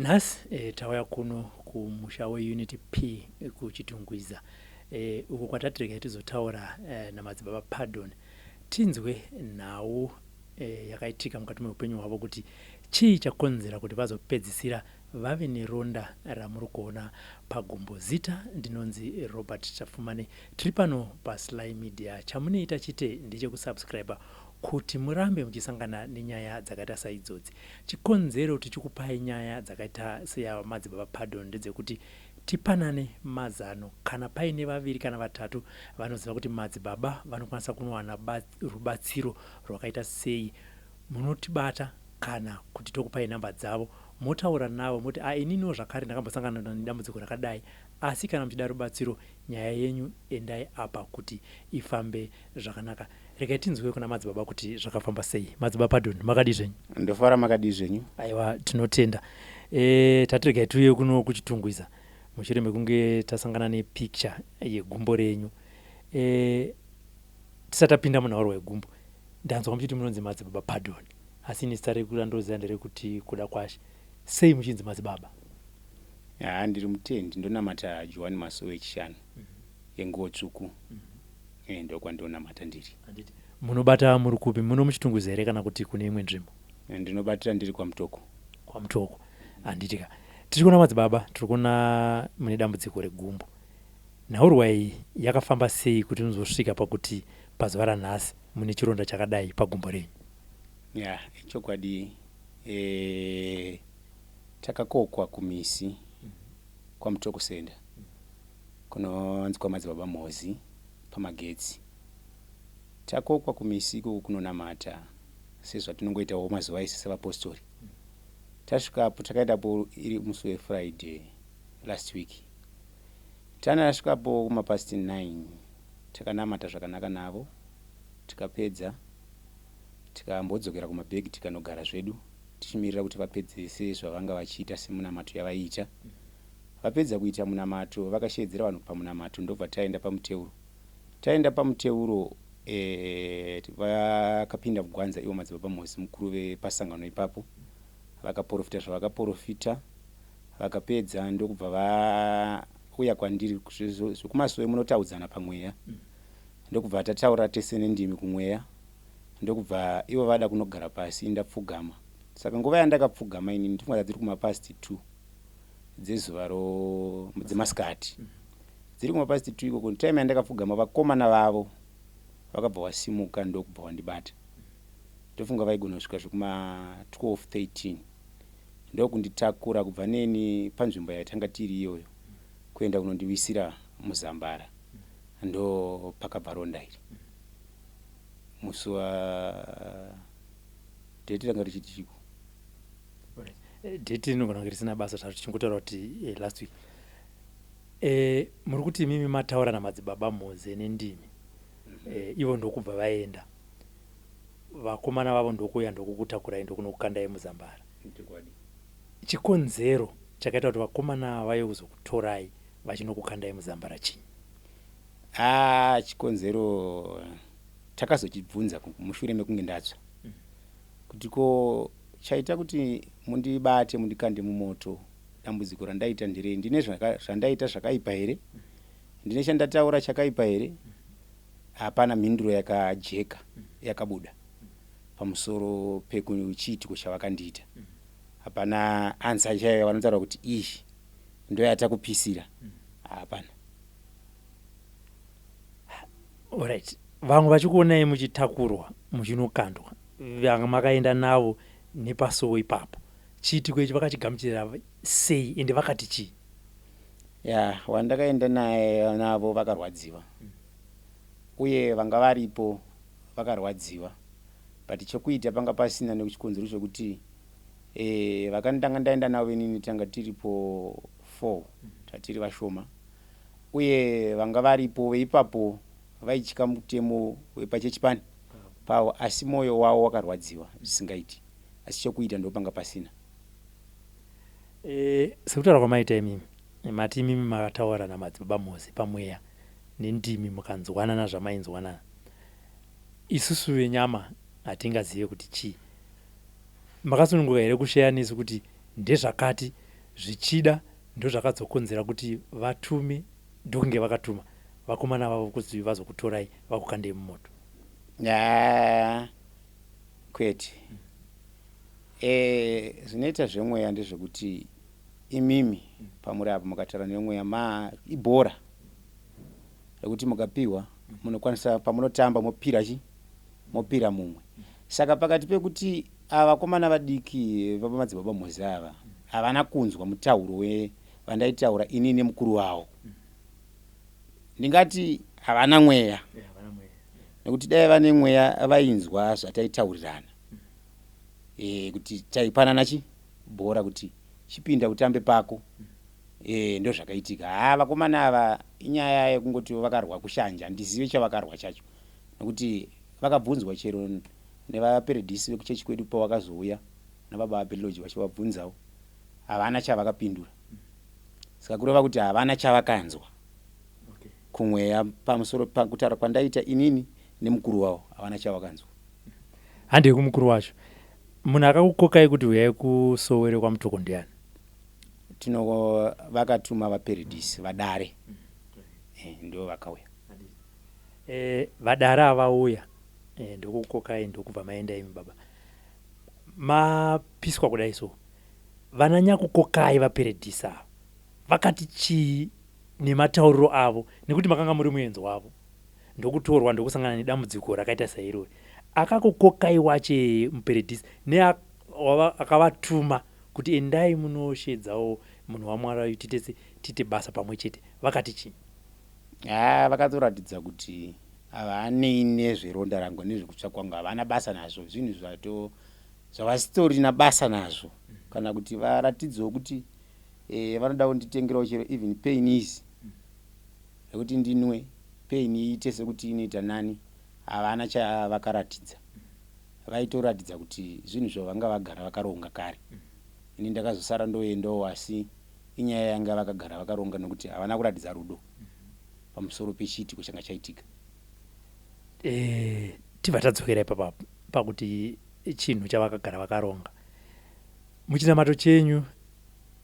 Nhasi tauya kuno kumusha weUnity P kuChitungwiza uko kwatati regai tizotaura naMadzibaba Pardon tinzwe nhau yakaitika mukati meupenyu hwavo kuti chii chakonzera kuti vazopedzisira vave neronda ramuri kuona pagumbo. Zita ndinonzi Robert Tapfumane. Tiri pano paSly Media. Chamunoita chite ndechekusubscriber kuti murambe muchisangana nenyaya dzakaita saidzodzi. Chikonzero tichikupai nyaya dzakaita seyaMadzibaba Pardon ndedzekuti tipanane mazano kana paine vaviri kana vatatu vanoziva kuti madzibaba vanokwanisa kunowana rubatsiro rwakaita sei. Munotibata kana kuti tokupai nhamba dzavo motaura navo moti a ininiwo zvakare ndakambosangana nedambudziko rakadai asi kana muchida rubatsiro nyaya yenyu endai apa kuti ifambe zvakanaka. Regai tinzwe kuna madzibaba kuti zvakafamba sei. Madzibaba Pardon, makadii zvenyu? Ndofara, makadii zvenyu? Aiwa, tinotenda. Tati regai tiuye kuno kuChitungwiza mushure mekunge tasangana nepicture yegumbo renyu. Tisati tapinda munhaurwa yegumbo, ndanzwa muchiti munonzi Madzibaba Pardon, asi ini zita randoziva nderekuti Kuda Kwashe. Sei muchinzi madzibaba? Haa, ndiri mutendi, ndonamata Johani Masowe Echishanu yenguo tsvuku. Ndokwandinonamata ndiri. Handiti munobata muri kupi? Muno muChitungwiza here kana kuti kune imwe nzvimbo? Ndinobatira ndiri kwaMutoko. KwaMutoko, handiti ka? Tiri kuona madzibaba, tiri kuona mune dambudziko regumbo. Nhaurwa iyi yakafamba sei kuti muzosvika pakuti pazuva ranhasi mune chironda chakadai pagumbo renyu? Ya, ichokwadi, takakokwa kumisi kwaMutoko Senda kunonzi kwaMadzibaba Mhozi pamagetsi. Takokwa kumisi ikoko kunonamata sezvatinongoitawo mazuva ese sevapostori. Tasvikapo, takaendapo iri musi weFriday last week. Tana tasvikapo kumapast 9, takanamata zvakanaka navo, tikapedza tikambodzokera kumabhegi, tikanogara zvedu tichimirira kuti vapedzese zvavanga vachiita semunamato yavaiita. Vapedza kuita munamato, vakashevedzera vanhu pamunamato, ndobva taenda pamuteuro. Taenda pamuteuro, vakapinda mugwanza ivo Madzibaba Mhozi mukuru vepasangano ipapo, vakaprofita zvavakaprofita. Vakapedza ndokubva vauya kwandiri. Zvekumasowe munotaudzana pamweya, ndokubva tataura tese nendimi kumweya, ndokubva ivo vada kunogara pasi, ndapfugama. Saka nguva yandakapfugama inini, ndifunga dziri kumapast 2 dzezuva ro dzemasikati, dziri kumapast 2 ikoko, time yandakapfugama, vakomana vavo vakabva wasimuka ndokubva wandibata. Ndofunga vaigona kusvika zvekuma 12 13, ndokunditakura kubva neni panzvimbo yatanga tiri iyoyo kuenda kunondiwisira muzambara. Ndo pakabva ronda iri. Musi wa date ranga richiti chiko? Date rinogona kunge risina basa zvaro, tichingotaura kuti last week. Muri kuti imimi mataura naMadzibaba Mhoze nendimi, ivo ndokubva vaenda, vakomana vavo ndokuuya ndokukutakurai ndokunokukandai muzambara. Chikonzero chakaita kuti vakomana vauye kuzokutorai vachinokukandai muzambara chii? Ah, chikonzero takazochibvunza mushure mekunge ndatsva kuti ko chaita kuti mundibate mundikande mumoto, dambudziko randaita nderei? Ndine zvandaita zvakaipa here? Ndine chandataura chakaipa here? Hapana mhinduro yakajeka yakabuda pamusoro pekuchiitiko chavakandiita. Hapana answer chaiyo vanotaura kuti iyi ndoyatakupisira, hapana. Alright, vamwe vachikuonai muchitakurwa muchinokandwa, vanga makaenda navo nepasowo ipapo, chiitiko ichi vakachigamuchira sei ende vakati chii? Ya, wandakaenda naye navo vakarwadziwa, uye vanga varipo vakarwadziwa, but chokuita panga pasina nekuchikonzero chokuti vakandanga ndaenda navo inini tanga tiripo 4, tatiri vashoma, uye vanga varipo veipapo vaitya mutemo wepachechi pani pavo, asi mwoyo wavo wakarwadziwa zvisingaiti, asi chokuita ndopanga pasina. Sekutaura kwamaita imimi, mati imimi makataura naMadzibaba Mhozi pamweya nendimi mukanzwanana zvamainzwanana. Isusu venyama hatingazive kuti chii. Makasununguka here kusheya nesu kuti ndezvakati? Zvichida ndozvakazokonzera kuti vatume, ndokunge vakatuma vakomana vavo kuti vazokutorai vakukandei mumoto. Ya, kwete. Zvinoita zvemweya ndezvekuti imimi pamuri apo mukataura nemweya ma ibhora rekuti mukapiwa munokwanisa pamunotamba mopira chi mopira mumwe. Saka pakati pekuti ava vakomana vadiki vamadzibaba Mhozi ava havana kunzwa mutauro vandaitaura ini nemukuru wavo, ndingati havana mweya, nekuti dai vane mweya vainzwa zvataitaurirana, kuti taipanana chi bhora kuti chipinda utambe pako. Ndo zvakaitika. Ha, vakomana ava inyaya yekungoti vakarwa kushanja, handizive chavakarwa chacho, nekuti vakabvunzwa chero nevaperedhisi vekuchechi kwedu pavakazouya nababa vaBeliloji vachivabvunzawo, havana chavakapindura. Saka kureva kuti havana chavakanzwa kumweya pamusoro pakutaura kwandaita inini nemukuru wavo, havana chavakanzwa. Handei kumukuru wacho. Munhu akakukokai kuti uyai kusowere kwaMutoko ndiani? Tino vakatuma vaperedhisi vadare, ndo vakauya. Vadare avauya, ndokukokai, ndokubva maenda imi baba. Mapiswa kudai, so vana nyakukokai vaperedhisi ava vakati chii nematauriro avo, nekuti makanga muri muenzo wavo, ndokutorwa ndokusangana nedambudziko rakaita sairori? Akakukokai wache muperedhisi neakavatuma kuti endai munoshedzawo munhu waMwari titese tiite basa pamwe chete, vakati chii? Ha, vakatoratidza kuti havanei nezveronda rangu nezvekutsva kwangu, havana basa nazvo. Zvinhu zvato zvavasitorina basa nazvo, kana kuti varatidzewo kuti vanoda kunditengerawo chero even painis rekuti ndinwe, pain iite sekuti inoita nani, havana chavakaratidza. Vaitoratidza kuti zvinhu zvavanga vagara vakaronga kare. Ini ndakazosara ndoendawo, asi inyaya yanga vakagara vakaronga, nokuti havana kuratidza rudo pamusoro pechiitiko changa chaitika. Tibva tadzokera ipapapo pakuti chinhu chavakagara vakaronga. Muchinamato chenyu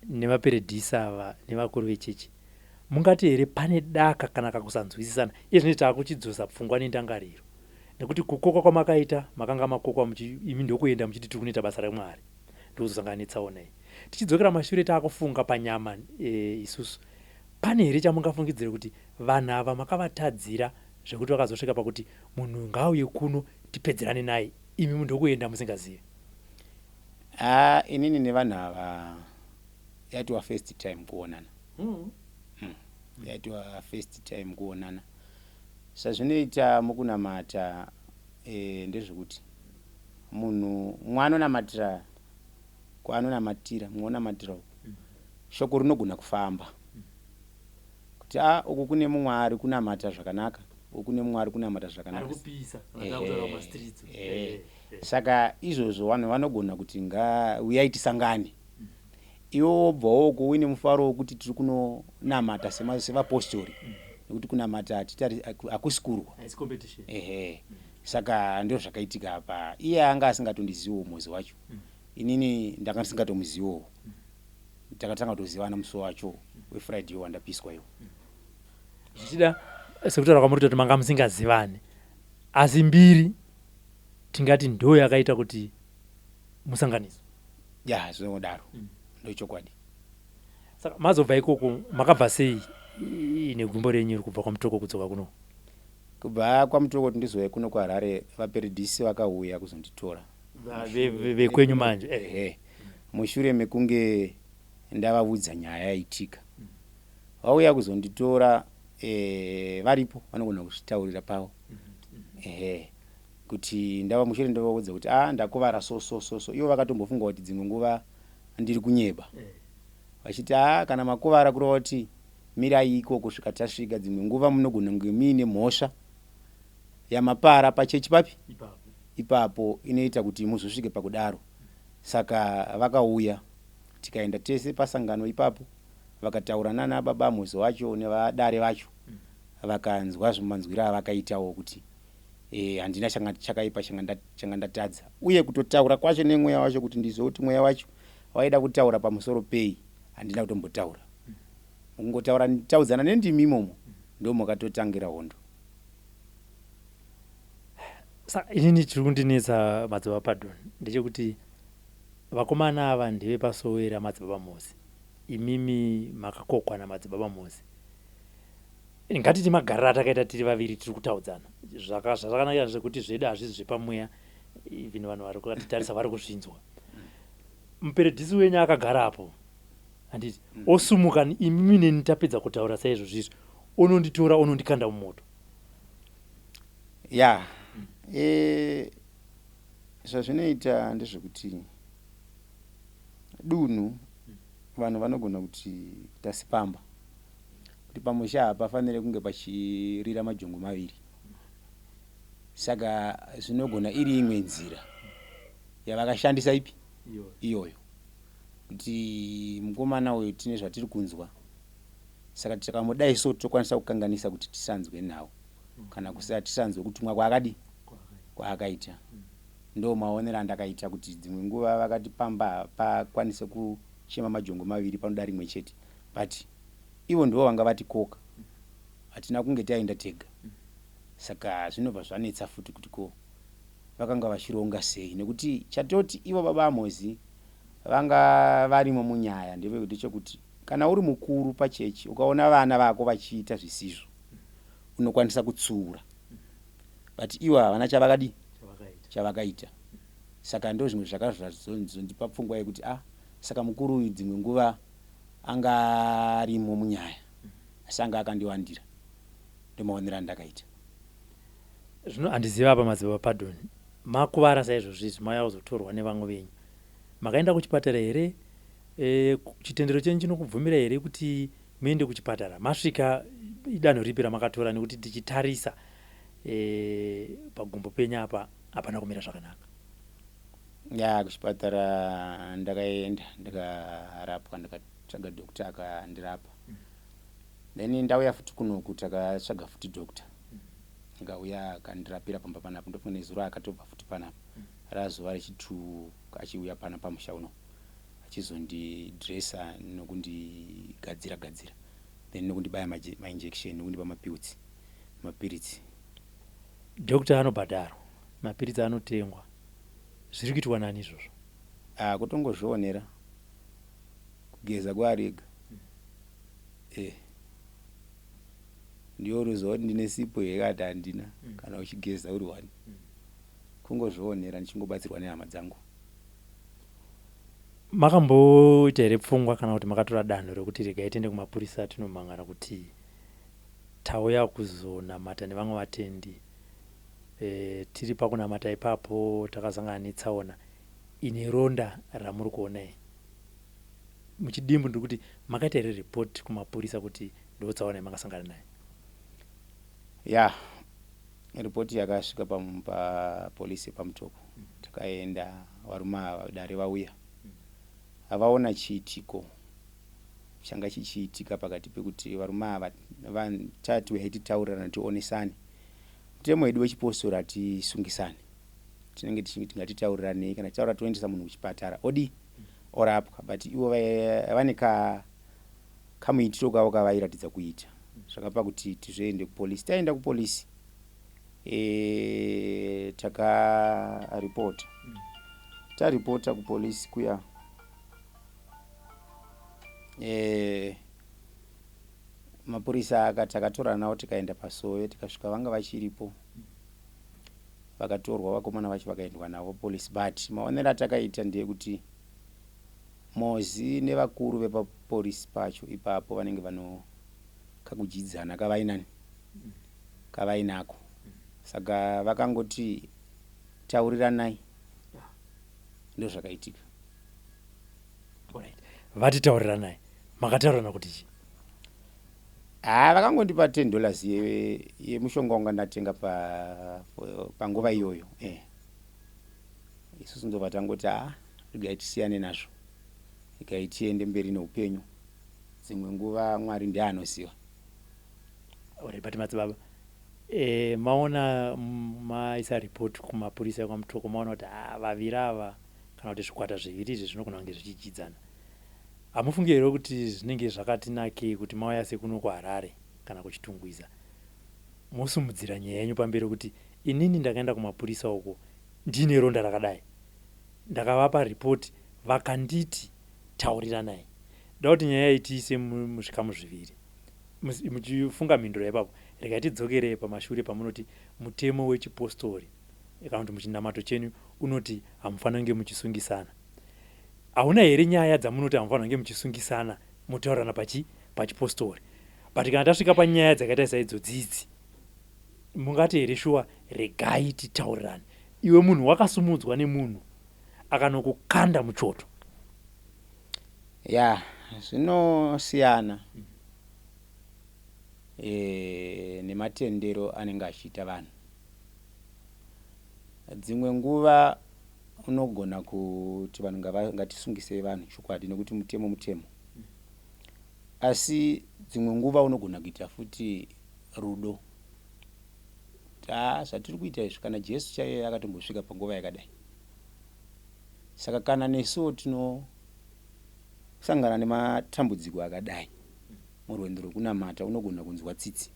nevaperedhisi ava nevakuru vechechi, mungati here pane daka kana kakusanzwisisana iye zvino taakuchidzosa pfungwa nendangariro, nekuti kukokwa kwamakaita makanga makokwa imi ndokuenda muchiti tiri kunoita basa raMwari, ndokuzosangana netsaona iyi? Tichidzokera mashure taakufunga panyama, isusu pane here chamungafungidzire kuti vanhu ava makavatadzira zvekuti vakazosvika pakuti munhu ngaauye kuno tipedzerane naye, imi mundokuenda musingazivi? Ha, inini nevanhu ava yaitwa first time kuonana. Yaitwa first time kuonana. Zvazvinoita mukunamata, ndezvekuti munhu mwaanonamatira kwaanonamatira, mwonamatira uku, shoko rinogona kufamba kuti a uku kune mumwe ari kunamata zvakanaka, uku kune mumwe ari kunamata zvakanaka. Saka izvozvo vanhu vanogona kuti ngauyai tisangane, iwe wobvawo uko uine mufaro wekuti tiri kunonamata sevapostori, nekuti kunamata hakusi kurwa. Ehe, saka ndo zvakaitika apa. Iye anga asingatondiziviwo muzi wacho, inini ndanga ndisingatomuziviwo. Takatanga kutozivana musi wacho weFriday wandapiswa iwo. Zvichida sekutaura kwamuri kuti manga musingazivani, asi mbiri tingati ndo yakaita kuti musanganiswe? Ya, zvinodaro, ndochokwadi. Saka mazobva ikoko makabva sei negumbo renyu iri kubva kwaMutoko kudzoka kuno? Kubva kwaMutoko kuti ndizouya kuno kuHarare, vaperedhisi vakauya kuzonditora. Vekwenyu manje? Ehe, mushure mekunge ndavaudza nyaya yaitika, vauya kuzonditora. Varipo vanogona kuzvitaurira pavo. Ehe, kuti ndava mushure ndavaudza kuti a ndakuvara so so so so, ivo vakatombofunga kuti dzimwe nguva ndiri kunyeba, vachiti a kana makuvara kureva kuti mirai ikoko kusvika tasvika, dzimwe nguva munogona kunge muine mhosva yamapara pachechi papi ipapo inoita kuti muzosvike pakudaro. Saka vakauya, tikaenda tese pasangano ipapo, vakataura nana baba Muzi wacho nevadare vacho, vakanzwa zvimanzwiro avakaitawo kuti handina chakaipa changa ndatadza, uye kutotaura kwacho nemweya wacho kuti ndizive kuti mweya wacho waida kutaura pamusoro pei. Handina kutombotaura. Mukungotaura taudzana nendimi imomo ndomakatotangira hondo. Saka inini chiri kundinetsa, Madzibaba Pardon, ndechekuti vakomana ava ndevepasowe raMadzibaba Mosi. Imimi makakokwa naMadzibaba Mosi. Ngatiti magariro atakaita tiri vaviri tiri kutaudzana, zvakanakira zvekuti zvedu hazvisi zvepamweya, even vanhu vari kutitarisa vari kuzvinzwa. Muperedhisi wenyu akagara apo, handiti? Osumuka imimi neni tapedza kutaura saizvozvo izvo, ononditora onondikanda mumoto. Ya, zvazvinoita ndezvekuti dunhu vanhu vanogona kuti tasipamba kuti pamusha hapafaniri kunge pachirira majongo maviri. Saka zvinogona iri imwe nzira yavakashandisa ipi iyoyo kuti mukomana uyu tine zvatiri kunzwa, saka tikamudai so tokwanisa kukanganisa kuti tisanzwe nhau kana kusa tisanzwe kutumwa kwaakadi kwaakaita. Ndo maonero andakaita kuti dzimwe nguva vakati pamba hapakwanise kuchema majongo maviri, panoda rimwe chete, but ivo ndivo vanga vatikoka, hatina kunge taenda tega. Saka zvinobva zvanetsa futi kuti ko vakanga vachironga sei, nekuti chatoti ivo baba Amozi vanga varimo munyaya ndechekuti kana uri mukuru pachechi ukaona vana vako vachiita zvisizvo unokwanisa kutsiura, but ivo havana chavakadi chavakaita. Saka ndo zvimwe zvakazvazondipa pfungwa yekuti ah, saka mukuru uyu dzimwe nguva anga arimo munyaya asi anga akandiwandira. Ndomaonero andakaita. Zvino handiziva apa, Madzibaba Pardon, makuvara saizvozvo izvi, mauya kuzotorwa nevamwe venyu, makaenda kuchipatara here? Chitendero chenyu chinokubvumira here kuti muende kuchipatara? Masvika, idanho ripi ramakatora? Nekuti tichitarisa pagumbo penyu apa hapana kumira zvakanaka. Ya, kuchipatara ndakaenda, ndikarapwa, ndikatsvaga doctor akandirapa. Then ndauya futi kunoku, takatsvaga futi doctor, akauya akandirapira pamba panapa. Ndofunga nezuro akatobva futi panapa, razuva rechi2 achiuya pana pamusha uno achizondidresa nokundigadzira gadzira, then nokundibaya mainjection nokundipa mapills, mapiritsi. Doctor anobhadharwa, mapiritsi anotengwa, zviri kuitwa nani izvozvo? Ah, kutongozvionera kugeza kwaari ega. Ndiyo ruziva kuti ndine sipo here kati handina. Kana uchigeza uri one, kungozvionera ndichingobatsirwa nehama dzangu. Makamboita here pfungwa kana kuti makatora danho rekuti regai tiende kumapurisa tinomhangana kuti tauya kuzonamata nevamwe vatendi, tiri pakunamata ipapo takasangana netsaona ine ronda ramuri kuona iyi? Muchidimbu ndiri kuti makaita here ripoti kumapurisa kuti ndo tsaona yamakasangana nayo? Ya, ripoti yakasvika papolisi yepaMutoko. Takaenda, varume ava dare vauya, havaona chiitiko changa chichiitika pakati pekuti varume ava tati uyai titaurirana, tionesane. Mutemo wedu wechipostori hatisungisane, tinenge tingatitauriranei. Kana titaura toendesa munhu kuchipatara odi orapwa, but ivo vane kamuitiro kavo kavairatidza kuita zvakapa kuti tizoende kupolisi. Taenda kupolisi, takaripota, taripota kupolisi kuya, mapurisa aka takatora navo tikaenda pasowe. Tikasvika vanga vachiripo, vakatorwa vakomana vacho vakaendwa navo polisi. But maonero atakaita ndeyekuti Mozi nevakuru vepapolisi pacho ipapo vanenge vano kakudyidzana kavainani kavainako, saka vakangoti tauriranai, ndozvakaitika. Alright. Vati tauriranai, makataurirana kuti chii? Ha, vakangondipa $10 yemushonga wanga ndatenga panguva iyoyo. Isusu ndobva tangoti ha, regai tisiyane nazvo, regai tiende mberi neupenyu. Dzimwe nguva Mwari ndiye anoziva. Alright, but madzibaba, maona maisa report kumapurisa ekwaMutoko, maona kuti ah, vaviri ava kana kuti zvikwata zviviri izvi zvinogona kunge zvichidyidzana. Hamufungi here kuti zvinenge zvakati nakei kuti mauya sekuno kuHarare kana kuChitungwiza mosumudzira nyaya yenyu pamberi kuti inini ndakaenda kumapurisa uko ndiine ronda rakadai, ndakavapa ripoti vakanditi tauriranai. Ndoda kuti nyaya iyi tiise muzvikamu zviviri. Muchifunga mhinduro ipapo, regai tidzokere pamashure pamunoti mutemo wechipostori kana kuti muchinamato chenyu unoti hamufaniri kunge muchisungisana. Hauna here nyaya dzamunoti hamufaniri kunge muchisungisana motaurirana pachi pachipostori? But kana tasvika panyaya dzakaita saidzodzi idzi, mungati here shuwa regai titaurirane? Iwe munhu wakasumudzwa nemunhu akanokukanda muchoto. Ya, zvinosiyana e, nematendero anenge achiita vanhu. Dzimwe nguva unogona kuti vanhu ngatisungisei vanhu chokwadi nekuti mutemo mutemo. Asi dzimwe nguva unogona kuita futi rudo. Kuti haa zvatiri kuita izvi kana Jesu chaiye akatombosvika panguva yakadai. Saka kana nesuwo tinosangana nematambudziko akadai murwendo rwekunamata unogona kunzwa tsitsi.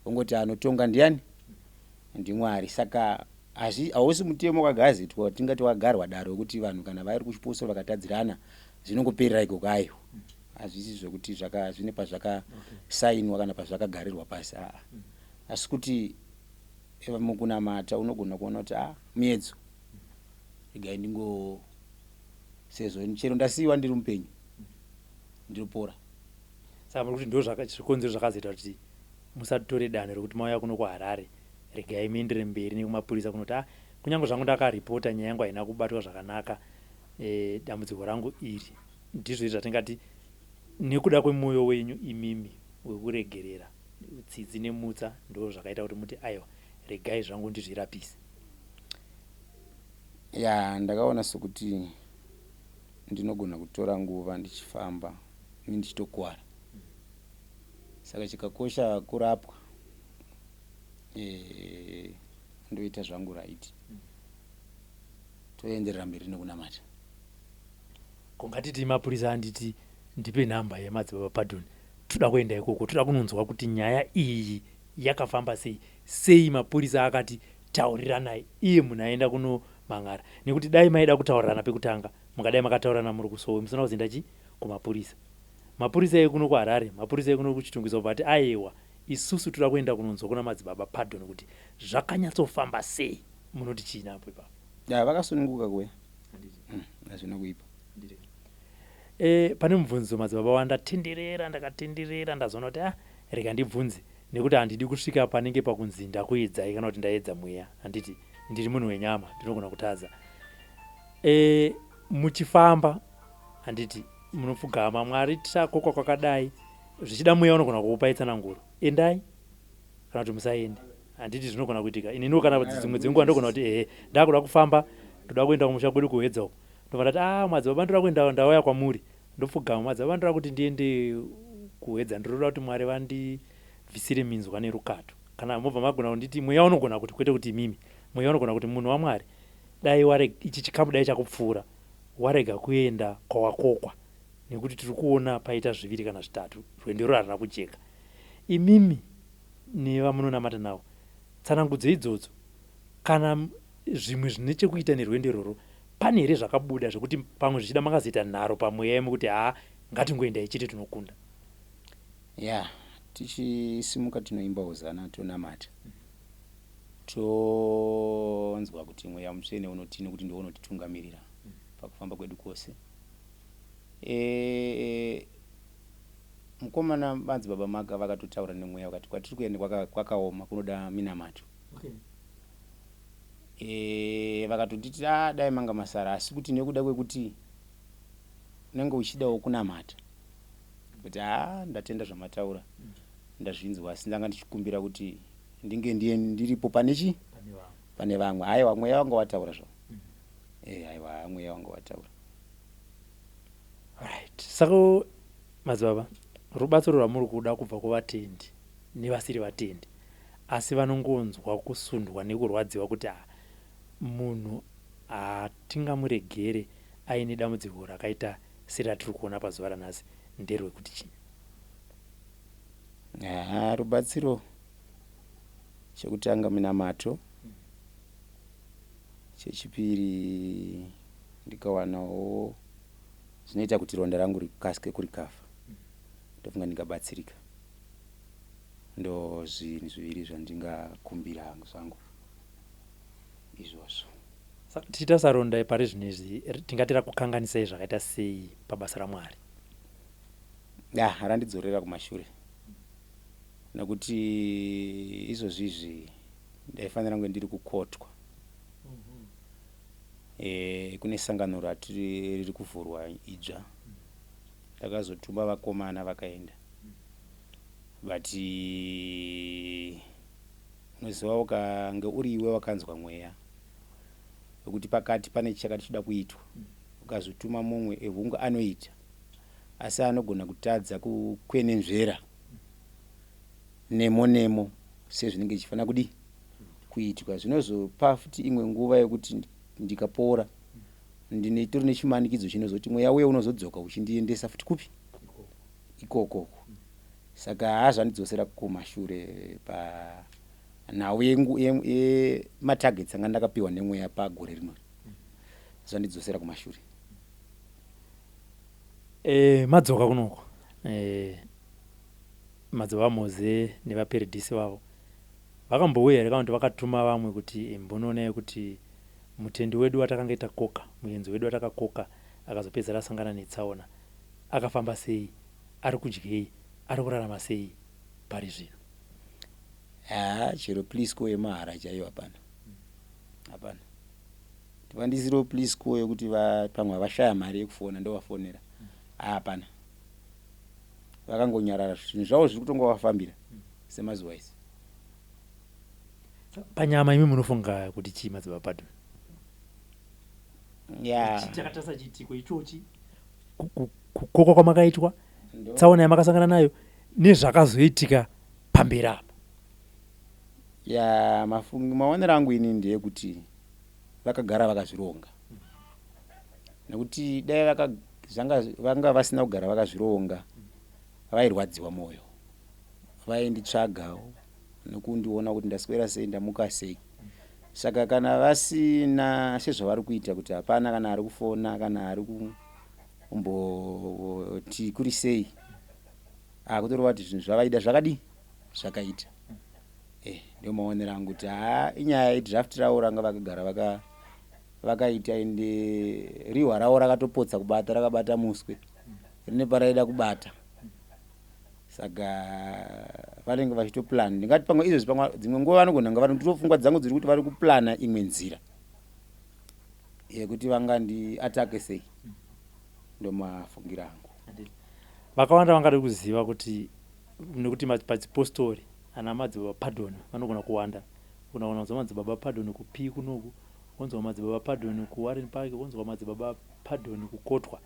Wongoti anotonga ndiani? NdiMwari. Saka hausi mutemo wakagazitwa watingati wagarwa daro wekuti vanhu kana vari kuchipostori vakatadzirana zvinongoperera ikoko. Aiwa, hazvisi zvekuti zvine pazvakasainwa kana pazvakagarirwa pasi. Aa, asi kuti mukunamata unogona kuona kuti a miedzo, regai ndingo sezvo chero ndasiyiwa ndiri mupenyu ndinopora. Saka muri kuti ndo zvikonzero zvakazoita kuti musatore danho rekuti mauya kuno kuHarare, regai muendere mberi nekumapurisa kunoti ah, kunyange zvangu ndakaripota nyaya yangu haina kubatwa zvakanaka, dambudziko rangu iri. Ndizvo izvi zvatingati nekuda kwemwoyo wenyu imimi wekuregerera, tsitsi nemutsa, ndo zvakaita kuti muti aiwa, regai zvangu ndizvirapise. Ya, ndakaona sekuti ndinogona kutora nguva ndichifamba ini ndichitokuwara. Saka chikakosha kurapwa, ndoita zvangu right, toenderera mberi nekunamata. Ko ngatiti mapurisa anditi ndipe nhamba yemadzibaba Pardon, toda kuenda ikoko, toda kunonzwa kuti nyaya iyi yakafamba sei. Sei mapurisa akati tauriranai iye munhu aenda kunomhan'ara? Nekuti dai maida kutaurirana pekutanga mungadai makataurirana muri kusowe musina kuzoenda chi kumapurisa. Mapurisa ekuno kuHarare, mapurisa ekuno kuChitungwiza obva ati ayewa, isusu toda kuenda kunonzwa kuna madzibaba Pardon kuti zvakanyatsofamba sei. Munoti chii napo ipapo? Ya, vakasununguka kuuya. Hazvina kuipa. Pane mubvunzo madzibaba wandatenderera, ndakatenderera ndazoona kuti ah, rega ndibvunze nekuti handidi kusvika panenge pakunzi ndakuedzai kana kuti ndaedza mweya. Handiti ndiri munhu wenyama, ndinogona kutadza. Muchifamba handiti munopfugama Mwari tichakokwa kwakadai, zvichida mweya unogona kukupai tsananguro, endai kana kuti musaende. Handiti zvinogona kuitika. Ininiwo kana dzimwe dzenguva ndogona kuti ehe, ndakuda kufamba, ndoda kuenda kumusha kwedu kuHwedza uko. Ndobva ndati ah, madzibaba ndoda kuenda, ndauya kwamuri. Ndopfugama, madzibaba ndoda kuti ndiende kuHwedza, ndinoda kuti Mwari vandibvisire minzwa nerukato. Kana mobva magona kunditi mweya unogona kuti, kwete kuti imimi, mweya unogona kuti munhu waMwari, dai ware ichi chikamu dai chakupfuura, warega kuenda kwawakokwa, nekuti tiri kuona paita zviviri kana zvitatu, rwendo iroro harina kujeka. Imimi nevamunonamata navo, tsanangudzo idzodzo kana zvimwe zvine chekuita nerwendo irworwo, pane here zvakabuda zvekuti pamwe zvichida makazoita nharo pamweya yemu kuti haa, ngatingoendai chete tinokunda? Ya, tichisimuka tinoimba hozana, tonamata, tonzwa kuti mweya mutsvene unotii, nekuti ndiwo unotitungamirira pakufamba kwedu kwose. Mukomana madzibaba Maka vakatotaura nemweya vakati kwatiri kuenda kwakaoma, kunoda minamato. Vakatotiti ah, dai manga masara, asi kuti nekuda kwekuti unenge uchidawo kunamata, kuti ah, ndatenda zvamataura, ndazvinzwa, asi ndanga ndichikumbira kuti ndinge ndiye ndiripo pane chi pane vamwe. Aiwa, mweya wanga wataura zvavo. Aiwa, mweya wanga wataura. Right. Saka madzibaba, rubatsiro rwamuri kuda kubva kuvatendi nevasiri vatendi, asi vanongonzwa kusundwa nekurwadziwa kuti ah, munhu hatingamuregere aine dambudziko rakaita seratiri kuona pazuva ranhasi nderwekuti chii? Haa, rubatsiro chekutanga minamato, chechipiri ndikawanawo zvinoita kuti ronda rangu rikasike kurikafa, ndofunga ndingabatsirika. Ndo zvinhu zviviri zvandingakumbira zvangu izvozvo. Saka tichitarisa ronda pari zvino izvi, tingati rakukanganisai zvakaita sei pabasa raMwari? Ya, randidzorera kumashure nekuti izvozvi izvi ndaifanira kunge ndiri kukotwa. Kune sangano ratiri riri kuvhurwa idzva, ndakazotuma vakomana vakaenda, but unoziva ukange uri iwe wakanzwa mweya wekuti pakati pane chakati chida kuitwa, ukazotuma mumwe ehungu anoita, asi anogona kutadza kukwenenzvera nemo nemo sezvinenge zvichifanira kudii kuitwa. Zvinozopa futi imwe nguva yekuti ndikapora ndine nechimanikidzo chinozoti mweya uye unozodzoka uchindiendesa futi kupi ikokoko. Saka hazvandidzosera kumashure panhau yematargets anga ndakapiwa nemweya pagore rino, zvandidzosera kumashure. Madzoka kunoko, madzibaba Moze nevaperedhisi vavo vakambouya here, kana kuti vakatuma vamwe kuti mbonoonai kuti mutendi wedu watakange takoka, muenzi wedu watakakoka akazopedzera asangana netsaona, akafamba sei, ari kudyei, ari kurarama sei pari zvino? Haa, chero please call yemahara chaiyo hapana, hapana. Tivandisirewo please call yekuti pamwe vashaya mari yekufona ndovafonera, hapana. Vakangonyarara, zvinhu zvavo zviri kutongovafambira semazuva ese. Panyama imi munofunga kuti chii, madzibaba Pardon? Ya. Takatarisa chiitiko ichochi, kukokwa kwamakaitwa, tsaona yamakasangana nayo nezvakazoitika pamberi apa. Ya, maonero angu ini ndeyekuti vakagara vakazvironga, nekuti dai vanga vasina kugara vakazvironga vairwadziwa mwoyo, vainditsvagawo nekundiona kuti ndaswera sei, ndamuka sei. Saka kana vasina sezvavari kuita kuti hapana kana ari kufona kana ari kumboti kuri sei, akutoreva kuti zvinhu zvavaida zvakadii zvakaita. Ndio maonero angu kuti haa, inyaya yedraft ravo ranga vakagara vakaita, ende rihwa ravo rakatopotsa kubata, rakabata muswe rine paraida kubata. Saka vanenge vachitoplan, ndingati pamwe izvozvi, pamwe dzimwe nguva vanogona kunge vari, ndinofungwa dzangu dziri kuti vari kuplana imwe nzira yekuti vangandiatake sei. Ndomafungira angu. Vakawanda vangada kuziva kuti, nekuti pachipostori ana madzibaba Pardon vanogona kuwanda. Unoona kunzwa madzibaba Pardon kupi kunoku, wonzwa madzibaba Pardon kuWarren Park, wonzwa madzibaba Pardon kukotwa.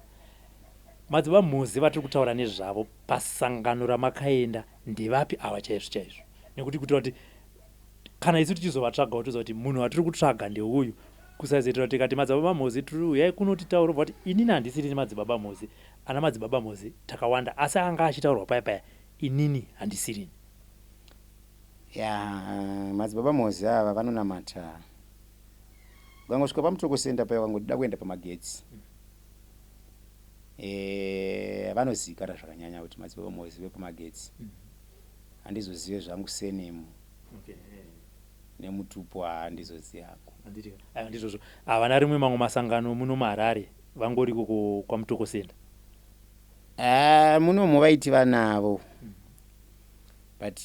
Madzibaba Mhozi vatiri kutaura nezvavo pasangano ramakaenda ndevapi ava chaizvo chaizvo? Nekuti kuitira kuti kana isu tichizovatsvagawo toziva kuti munhu watiri kutsvaga ndeuyu, kusazoitira kuti tikati madzibaba Mhozi tiri uyai kunotitaura, ubva kuti inini handisiri madzibaba Mhozi, ana madzibaba Mhozi takawanda, asi anga achitaurwa paya paya inini handisirini. Ya, madzibaba Mhozi ava vanonamata. Ukangosvika paMutoko Center paya, ukangoti da kuenda pamagetsi, vanozivikanwa zvakanyanya kuti madzibaba Mhozi vepamagetsi. Handizozive zvangu surname nemutupo, handizozivi hangu. Aiwa, ndizvozvo. Havana rimwe mamwe masangano muno muHarare, vangoriko kwaMutoko Center? Munomu vaiti vanavo, but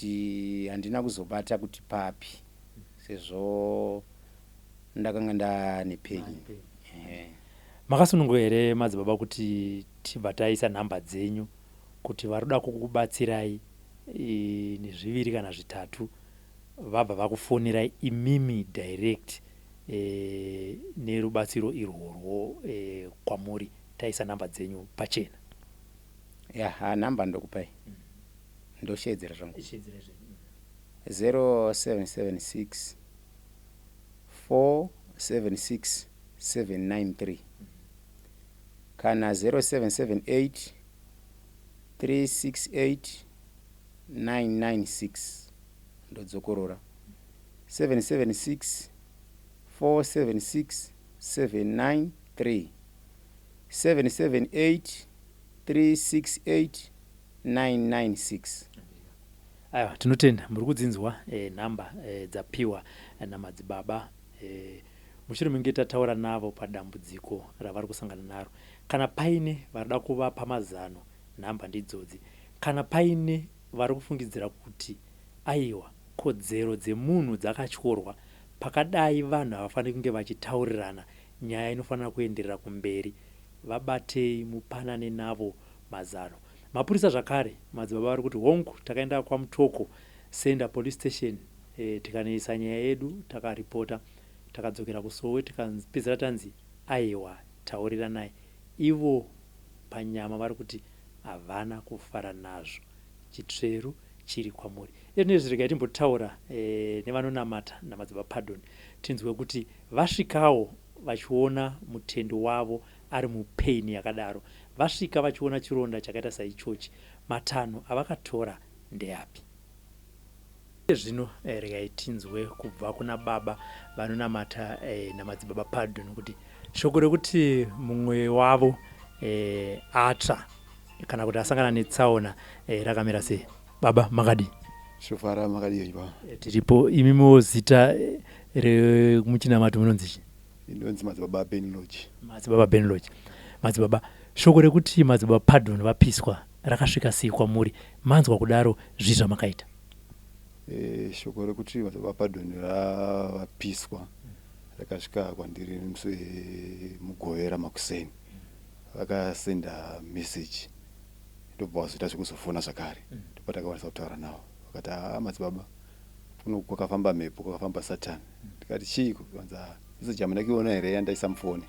handina kuzobata kuti papi sezvo ndakanga ndane penyu. Makasununguka here madzibaba kuti tibva taisa nhamba dzenyu kuti varoda kukubatsirai nezviviri kana zvitatu vabva vakufonerai imimi direct nerubatsiro irworwo kwamuri, taisa nhamba dzenyu pachena? Ya, nhamba ndokupai, ndoshedzera zvangu: 0776 476 793. Kana 0778 368 996. Ndodzokorora, 776 476 793, 778 368 996. Aiwa, tinotenda. Muri kudzinzwa nhamba dzapiwa namadzibaba mushure menge tataura navo padambudziko ravari kusangana naro. Kana paine varida kuvapa mazano, nhamba ndidzodzi. Kana paine vari kufungidzira kuti aiwa, kodzero dzemunhu dzakatyorwa pakadai, vanhu havafaniri kunge vachitaurirana, nyaya inofanira kuenderera kumberi, vabatei mupanane navo mazano. Mapurisa zvakare, madzibaba vari kuti hongu, takaenda kwaMutoko Center Police Station, tikanoisa nyaya yedu, takaripota, takadzokera kusowe, tikapedzera tanzi aiwa, tauriranai. Ivo panyama vari kuti havana kufara nazvo. Chitsveru chiri kwamuri. Izvezvi regai timbotaura nevanonamata namadzibaba Pardon, tinzwe kuti vasvikawo vachiona mutendo wavo ari mupain yakadaro, vasvika vachiona chironda chakaita saichochi, matanho avakatora ndeapi. Zvino regai tinzwe kubva kuna baba vanonamata namadzibaba Pardon kuti shoko rekuti mumwe wavo atsva kana kuti asangana netsaona rakamira sei. Baba, makadii? Shofara, makadii baba? Tiripo. Imimiwo zita remuchinamato munonzi chii? Inonzi Madzibaba Ben Lodge. Madzibaba Ben Lodge. Madzibaba, shoko rekuti Madzibaba Pardon vapiswa rakasvika sei kwamuri? Manzwa kudaro, zvii zvamakaita? Shoko rekuti Madzibaba Pardon ravapiswa rakasvika kwandiri musi weMugovera makuseni. Vakasenda message, ndobva vazoita zvekuzofona zvakare, ndopa takakwanisa kutaura navo. Vakati, "Haa madzibaba, kuno kwakafamba mhepo, kwakafamba Satani." Ndikati, "Chiiko?" Vanzi, "Ah, message hamuna kuiona here yandaisa mufoni?"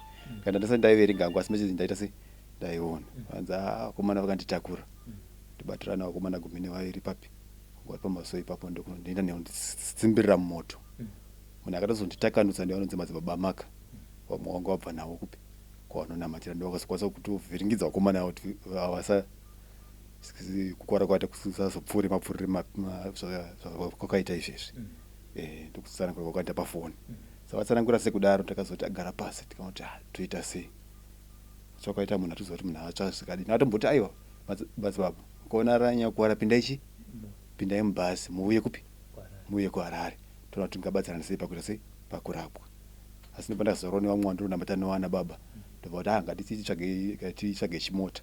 Kana ndasati ndaiverenga hangu, asi message ndaita sei, ndaiona. Vanzi, "Haa, vakomana vakanditakura, ndibatirana vakomana 12 papi vari pamasowe ipapo, ndokunondienda nekunditsimbirira mumoto. Munhu akatozonditakanutsa ndevanonzi Madzibaba Maka, vamwe wanga wabva navo kupi kwavanonamatira, ndo vakazokwanisa kutovhiringidza vakomana avo kuti vasa kukwara kwaita kusazopfuure mapfurire kwakaita izvezvi." Ndokutsanangura kwakaita pafoni. Saka vatsanangura sekudaro, takazoti agara pasi, tikaona "Ah, toita sei?" Chakaita munhu atiziva kuti munhu atsva zvikadini. Atomboti, "Aiwa madzibaba, ukaona ranyanya kukwara, pindai chi pindai mubhazi, muuye kupi, muuye kuHarare, toona kuti tingabatsirana sei pakuita sei, pakurapwa." Asi ndopandakazorwa nevamwe vandinonamata nevana baba, ndobva kuti, "Ah, ngatitsvage chimota,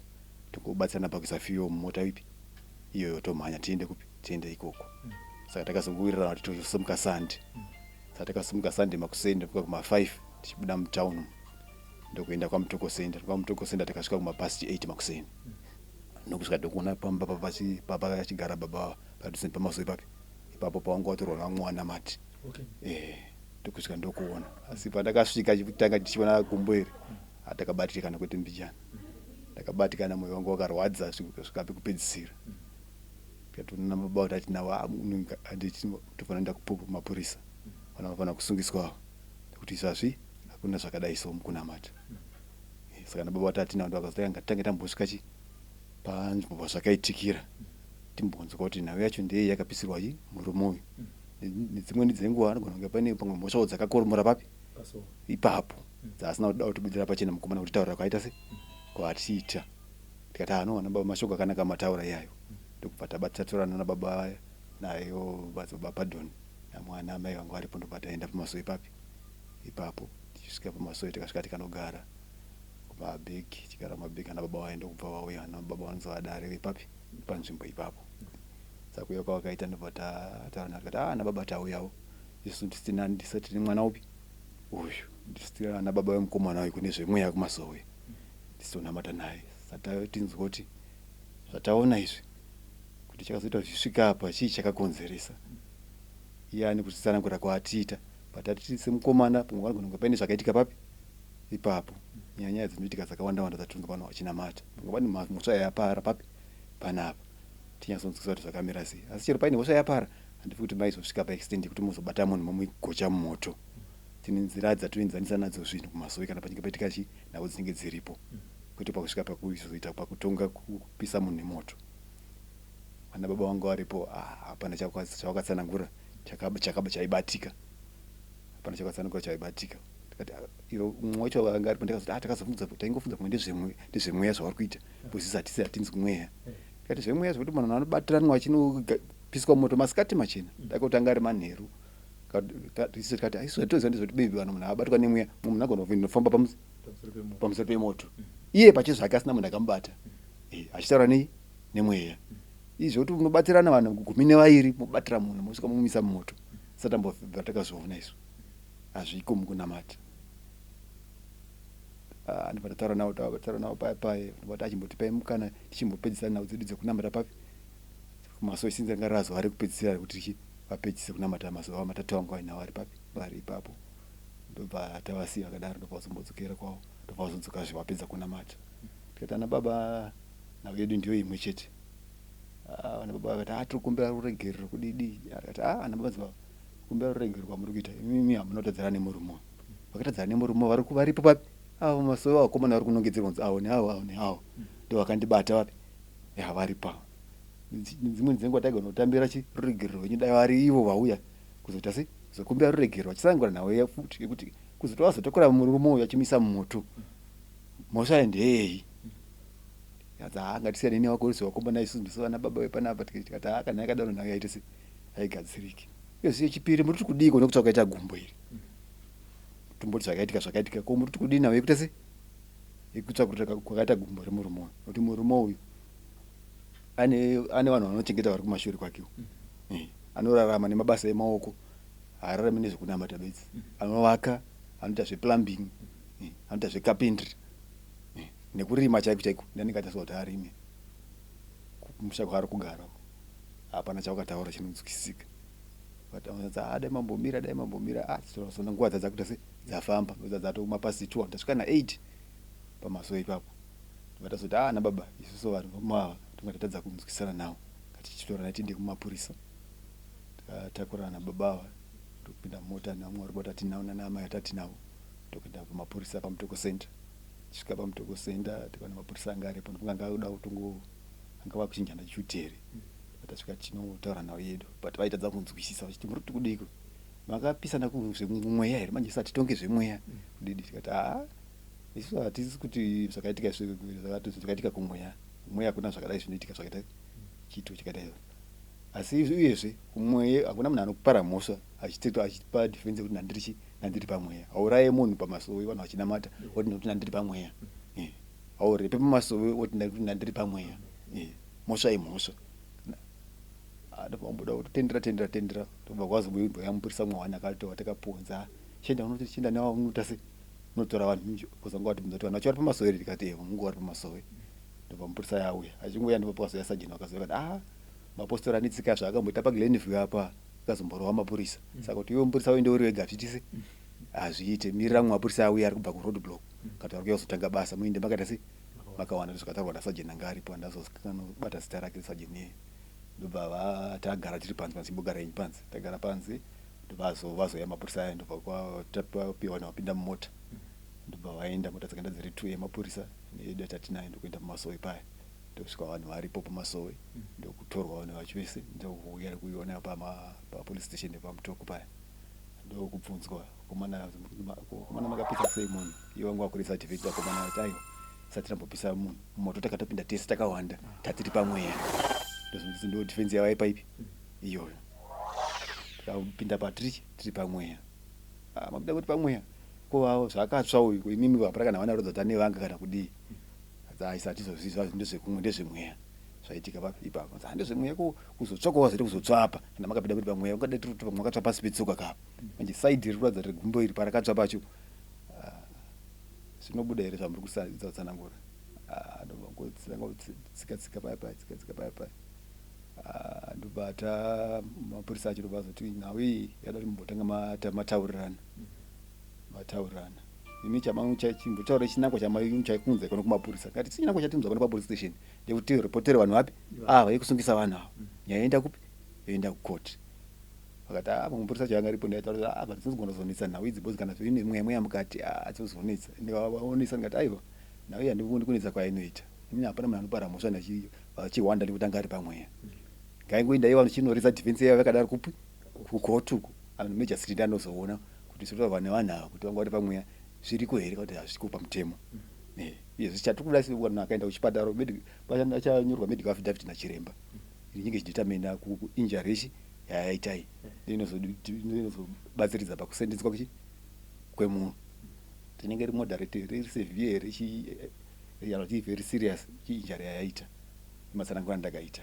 tingobatsirana pakuisa fuel mumota ipi iyoyo, tomhanya tiende kupi, tiende ikoko." Saka takazongowirirana kuti tosimuka Sunday. Saka takasimuka Sunday makuseni, ndofuka kuma5 tichibuda mutown, ndokuenda kwaMutoko Center. KwaMutoko Center takasvika kumapast 8 makuseni, nokusvika ndokuona pamba papachigara baba padhuze pamasowe papi ipapo pavanga vatorwa nevamwe vanamati. Ndokusvika ndokuona, asi pandakasvika chekutanga tichiona gumbo iri, hatakabatikana kwete mbijana. Ndakabatikana, mwoyo wangu wakarwadza kusvika pekupedzisira. Tikatoona baba kuti ati navo tofanira kuenda kumapurisa, vana vanofanira kusungiswawo nekuti izvazvi hakuna zvakadai so mukunamata. Saka nababa vati atina ndo vakazoti ngatitange tambosvika chi panzvimbo pazvakaitikira, timbonzwa kuti nhau yacho ndei yakapisirwa chi murume uyu. Nedzimweni dzenguva anogona kunge pane pamwe mhosvawo dzakakoromora papi ipapo dzaasina kuda kutibudira pachena mukomana, kuti taurira kwaita se kwatiita. Tikati, "Anowana baba, mashoko akanaka mataura iyayo." Ndokubva tatorana nababa nayo Madzibaba Pardon namwana amai vangu varipo, ndobva taenda pamasowe papi ipapo. Tichisvika pamasowe, takasvika tikanogara kumabhegi, tichigara kumabhegi, ana baba vaenda kubva vauya. Ana baba vanonzi vadare vepapi panzvimbo ipapo. Saka kuuya kwavakaita, ndobva tataura navo, tikati, "Ah, ana baba, tauyawo isu tisina ndisati tine mwana upi uyu, ndisiti ana baba vemukomana uyu kune zvemweya kumasowe, tisitonamata naye. Saka tinzwa kuti zvataona izvi kuti chakazoita zvisvika apa chii chakakonzeresa." Iye kutitsanangura kwaatiita, but atiti semukomana pamwe panogona kunge paine zvakaitika papi ipapo. Nyaya dzinoitika dzakawanda wanda dzatinonzwa pano vachinamata, pamwe pane mhosva yapara papi panapa, tinyatsonzwisisa kuti zvakamira sei. Asi chero paine mhosva yapara, handifi kuti maizosvika paextent yekuti muzobata munhu momugocha mumoto. Tine nzira dzatoenzanisa nadzo zvinhu kumasowe kana pachinge paitika chi nhau dzinenge dziripo. Kwete pakusvika pakuzoita pakutonga kupisa munhu nemoto. Vana baba vanga varipo, hapana chavakatsanangura chaibatika. Hapana chavakatsanangura chaibatika. Tikati ivo mumwe wacho anga aripo ndakazoti takazobvunza taingofunza pamwe ndezvemweya zvavari kuita because isu hatisi hatinzi kumweya. Tikati zvemweya zvekuti munhu anobatiranwa achinopiswa moto masikati machena. Dai kuti anga ari manheru. Isu tikati isu zvatoziva ndezvekuti maybe vanhu munhu abatwa nemweya mumwe munhu agona kufamba pamusoro pemoto. Iye pachezvake asina munhu akamubata. Achitaura nei nemweya. Izvi zvekuti munobatirana vanhu 12 mobatira munhu mosvika momumisa mumoto. Tisati tambobva takazviona isu. Hazviko mukunamata. Ndobva tataura navo taura navo paya paya ndobva achimbotipai mukana tichimbopedzisa nhau dzedu dzekunamata papi kumasowe sinzi ranga razuva rekupedzisira rekuti vapedzise kunamata mazuva matatu anga vainawo vari papi vari ipapo. Ndobva tavasiya vakadaro ndobva vazombodzokera kwavo ndobva vazodzokazve vapedza kunamata. Tikati ana baba nhau yedu ndiyo imwe chete. Vana baba vakati tiri kukumbira ruregerero kudidi. Akati ana baba dzibaba kumbira ruregerero kwamuri kuita imimi hamuna kutadzana nemurume uyu. Vakatadzana nemurume vari varipo papi avo masowe vakomana vari kunongedzerwa kunzi avo neavo avo neavo ndo vakandibata vapi ya varipo ava. Dzimweni dzenguva taigona kutambira chi ruregerero rwenyu dai vari ivo vauya kuzoita sei kuzokumbira ruregerero vachisangura nhau iya futi yekuti kuzoti vazotakura murume uyu achimuisa mumoto mhosva ndeyei. Tikati ngatisiyane nevakorisi vakomana isu ndisu vana baba vepanapa tikati kana yakadaro nhau yaita sei haigadziriki. Uyezve yechipiri muri kuti kudiiko nekuti kwakaita gumbo iri. Tomboti zvakaitika zvakaitika ko muri kuti kudii nhau yekuita sei yekutsva kwakaita gumbo remurume uyu nekuti murume uyu ane ane vanhu vanochengeta vari kumashure kwake anorarama nemabasa emaoko haararami nezvekunamata bedzi. Anovaka, anoita zveplumbing, anoita zvecarpentry nekurima chaiko chaiko ndiani angaita kuti arime kumusha kwaari kugara hapana chavakataura chinonzwisisika. Dai mambomira dai mambomira nguva dzadzakuita sei dzafamba dzatoma past 2 tasvika na 8 pamasowe ipapo. Vatazoti ana baba isusu vanhu vemava tonga tatadza kunzwisisana navo ngatichitorana tiende kumapurisa. Takatakurana nababa ava ndokupinda mumota nevamwe varipo tatinavo nana amai vatatinavo ndokuenda pamapurisa paMutoko Center. Tichisvika paMutoko Center tikaona mapurisa anga aripo ndofunga anga akuda kutongo anga vakuchinjana duty here. Tasvika tichinotaura nhau yedu but vaitadza kunzwisisa vachiti muri kuti kudiiko makapisana zvemweya here manje isu hatitonge zvemweya kudidi tikati isu hatisi kuti zvakaitika zvakaitika kumweya kumweya hakuna zvakadai zvinoitika zvakaita chiito chakadai asi uyezve kumweya hakuna munhu anopara mhosva achipa defense yekuti nandiri chi nandiri pamweya hauraye munhu pamasowe vanhu vachinamata woti nekuti nandiri pamweya haurepe pamasowe woti nekuti nandiri pamweya mhosva imhosva ndobva kuti tendera tendera tendera ndobva kwazobuya mupurisa mumwe wani akati takapuwa chienda unoti chienda newa unoita sei unotora vanhu kuzanga watibvunza kuti vanhu vacho vari pamasowe here tikati evo mungu vari pamasowe ndobva mupurisa yauya achingoya ndobva pakazouya sajeni vakazouya vakati mapostori ane tsika zvaakamboita paGlenview apa akazomborova mapurisa saka kuti iwe mupurisa uende uri wega hazviiti hazviite mirira mumwe mapurisa auya ari kubva kuroad block kati vari kuuya kuzotanga basa muinde makaita sei makawana zvakataurwa nasajeni anga aripo handazobata zita rake sajeni iyeye ndobva tagara tiri panze panze imbogara henyu panze tagara panze ndobva vazouya mapurisa aya ndobva tapiwa vanhu vapinda mumota ndobva vaenda mota dzakaenda dziri two yemapurisa neyedu yatatinayo ndokuenda pamasowe paya ndosvika vanhu varipo pamasowe ndokutorwa vanhu vacho vese ndokuuya kuiona papolice station paMutoko paya ndokubvunzwa komana makapisa sei munhu ivo vanga vakurisa certificate vakomana vati aiwa tisati tambopisa munhu mumoto takatopinda tese takawanda tatiri pamweya ndo defense yavaipa ipi iyoyo tikapinda patiri tiri pamweya mapinda kuti pamweya ko zvakatsva uyu imimi hapana kana vana rodza tane vanga kana kudii aisa hatizozvizva ndezvekumwe ndezvemweya zvaitika papi ipapo ndezvemweya kuzotsva kwawazoita kuzotsva apa kana makapinda kuti pamweya ungadai tiri kuti pamwe makatsva pasi petsoka kapa manje side riri kuratidza kuti gumbo iri parakatsva pacho zvinobuda here zvamuri kutsanangura tsika tsika paya paya tsika tsika paya paya ndobva ta mapurisa acho ndobva azoti nhau iyi yada kuti mumbotanga mataurirana mataurirana imi chimbotaura chinangwa chaikunzai kuno kumapurisa ngati chinangwa chatinzwa kuno papolice station ndekuti ripotere vanhu vapi ava yekusungisa vanhu ava nyaya yoenda kupi yoenda kukoti vakati a mupurisa acho anga aripo ndaitaura but dzinogona kuzonetsa nhau idzi because kana zvoine mweya mweya mukati dzinozonetsa ndikavaonesa ndikati aiwa. Nhau iyi handioni kunetsa kwainoita. Ini hapana munhu anopara mhosva vachihwanda nekuti anga ari pamweya. Ngaingoenda ivo vachinoridza defense yavo yakadaro kupi? Kukoti uko. Vanhu magistrate anozoona kuti zvinotaurwa nevanhu ava kuti vanga vari pamweya zviriko here kana kuti hazviko pamutemo. Uyezve chatiri kuda isu vanhu akaenda kuchipatara achanyorwa medical affidavit nachiremba inenge ichidetermina injury yechi yayaita iyi inozobatsiridza pakusendeswa kwemunhu. Rinenge riri moderate here, riri severe here, kana kuti very serious injury yayaita nematsananguro andakaita.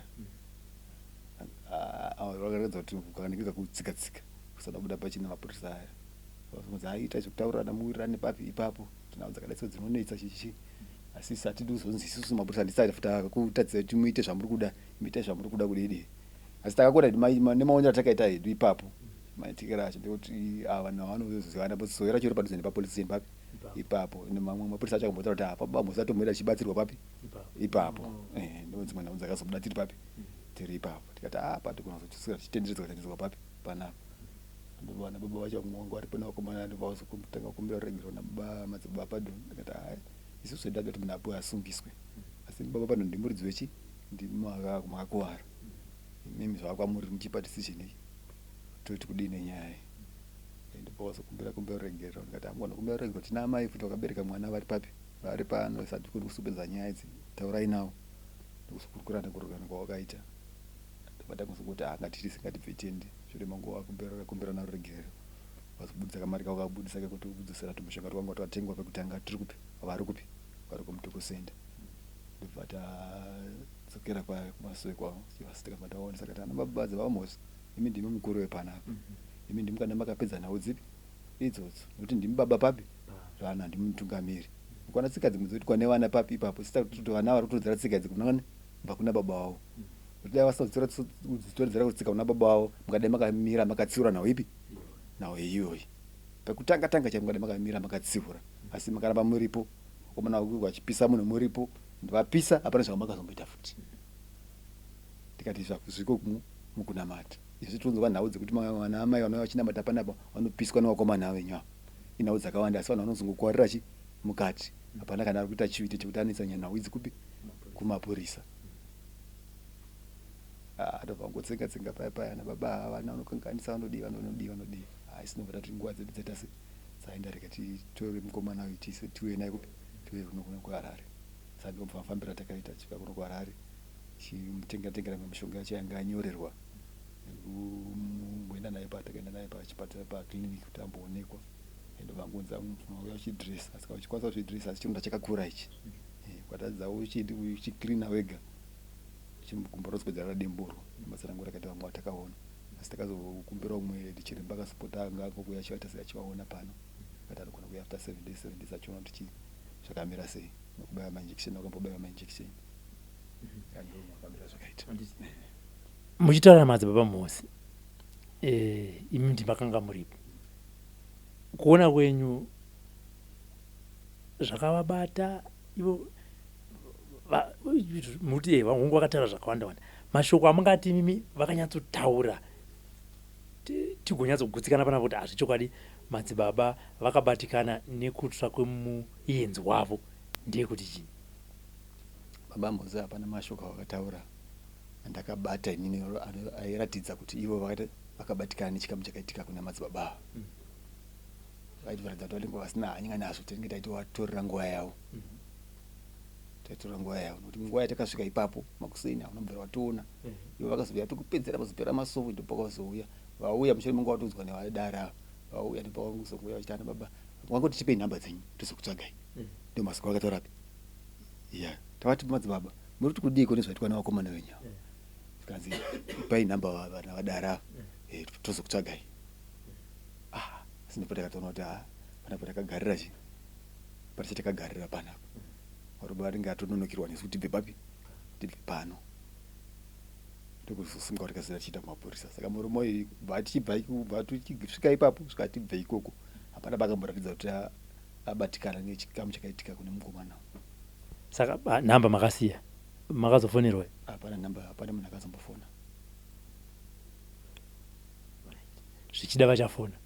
Vakaratidza kuti kanenge kakutsika tsika kusada kubuda pachena mapurisa aya. Vazonzi aita zvekutaurirana muwirirane papi ipapo nhau dzakadai so dzinonetsa chichi asi isu hatidi kuzonzi isusu mapurisa handisati futi akutadzisa kuti muite zvamuri kuda muite zvamuri kuda kudii asi takakona nemaonero atakaita hedu ipapo maitikiro acho ndekuti ava vanhu ava vanozivana but sowe racho riri padhuze nepapolice station papi ipapo mamwe mapurisa acho akambotaura kuti apa baba mhosa tomboenda tichibatsirwa papi ipapo eh, ndo dzimwe nhau dzakazobuda tiri papi tiri ipapo tikati apa ah, tikona kuzoswera tichitenderedzwa tenderedzwa papi panapa Vana baba vacho vamwe vanga varipo nevakomana ndopavazotanga kukumbira ruregerero nababa madzibaba Pardon ndikati hai isusu hedu tatoda kuti munhu apiwe asungiswe asi baba Pardon ndimuridzi wechi ndimi makakuvara imimi zvava kwamuri muchipa decision iyi toti kudii nenyaya iyi ndopavazokumbira kumbira ruregerero ndikati hamugona kumbira ruregerero tina amai futi vakabereka mwana vari papi vari pano isati kuri kusupedza nyaya idzi taurai navo ndokuzokurukurana kurukana kwawakaita Ndobva tangozongoti ah ngatitise ngatibve tiende. Shure manguva vakumbirana kumbirana ruregerero. Vazobudisa kamari kavo vakabudisa kekuti kudzosera tumushonga twanga twatengwa pekutanga tiri kupi vari kupi vari kuMutoko Center. Ndobva tadzokera kumasowe kwavo tikabva taona saka tana baba vamhosi imi ndimi mukuru wepanapa imi ndimi kana makapedza nhau dzipi idzodzo nokuti ndimi baba papi vana ndimi mutungamiri mukwana tsika dzimwe dzoitwa nevana papi ipapo sita kuti vana vari kutodzera tsika idzi kuna kubva kuna baba vavo Kuti dai vasina kudzitoredzera tsika kuna baba vavo mukadai makamira makatsiura nhau ipi nhau iyoyi pekutanga tanga chaipo mukadai makamira makatsiura asi makaramba muripo vakomana vachipisa munhu muripo vapisa hapana zvamakazomboita futi tikati zvakuzviko mukunamata izvi tinonzwa nhau dzekuti vana amai vanouya vachinamata panapa vanopiswa nevakomana venyu ava inhau dzakawanda asi vanhu vanozongokwarira chi mukati hapana kana ari kuita chivite chekuti anetsa nhau idzi kupi kumapurisa Ah, ndobva vangotsenga tsenga paya paya nababa ava vana vanokanganisa vanodii vanodii vanodii ah, isu ndobva tati nguva dzedu dzaita se dzaenda rega titore mukomana uyu tiise tiuye naye kupi tiuye kuno kuno kuharare saka ndobva mafambiro atakaita tichibva kuno kuharare chimutenga tengera imwe mishonga yacho yanga yanyorerwa nekumboenda naye patakaenda naye pachipatara paclinic kuti amboonekwa ndobva angonzi auya uchidress asi uchikwanisa kuzvidress asi chironda chakakura ichi eh, ukatadza uchicleana wega Gumbo roswedera radimburwa nematsananguro akaita vamwe vatakaona asi takazokumbira umwe chiremba akasipota anga angokuya achivaita sei achivaona pano akati anogona kuuya after seven days 7 days achiona kuti chii zvakamira sei nekubaya mainjection vakambobaiwa mainjection ndomafambiro zvakaita. Muchitaura namadzibaba Mhosi eh, imi ndimakanga muripo kuona kwenyu zvakavabata ivo muti eh, hongu vakataura zvakawanda wanda mashoko amungati imimi vakanyatsotaura tigonyatsogutsikana panapa kuti hazvichokwadi madzibaba vakabatikana nekutsva kwemuyenzi wavo ndeyekuti chii? Baba Mhoze hapana mashoko avakataura andakabata inini airatidza kuti ivo vakabatikana nechikamu chakaitika kuna madzibaba ava. Vaitoratidza kuti vanenge vasina hanya nazvo tinenge taitovatorera nguva yavo. Taitora nguva yavo nokuti nguva yatakasvika ipapo makuseni hauna kubvira watoona. Ivo vakazouya tokupedzera pazopera masowe ndopakazouya vauya mushure menguva vatoudzwa nevadare ava vauya ndopavakazongouya vachiti ana baba wangoti tipei nhamba dzenyu tozokutsvagai. Ndiwo masoko avakataura api ya tavati madzibaba muri kuti kudiiko nezvaitwa nevakomana venyu ava zvikanzi ipai nhamba vana vadare ava eh, tozokutsvagai. Ah asi ndipo takatoona kuti ah panapa takagarira chi pane chatakagarira panapa. Varume vanenge atononokerwa nesu kuti tibve papi tibve pano ndokuzosimuka kuti tikasira tichienda kumapurisa saka murume uyu bva tichibva bva tichisvika ipapo svika tibve ikoko hapana pakamboratidza kuti abatikana nechikamu chakaitika kune mukomana saka nhamba makasiya makazofonerwa hapana nhamba hapana munhu akazombofona zvichida vachafona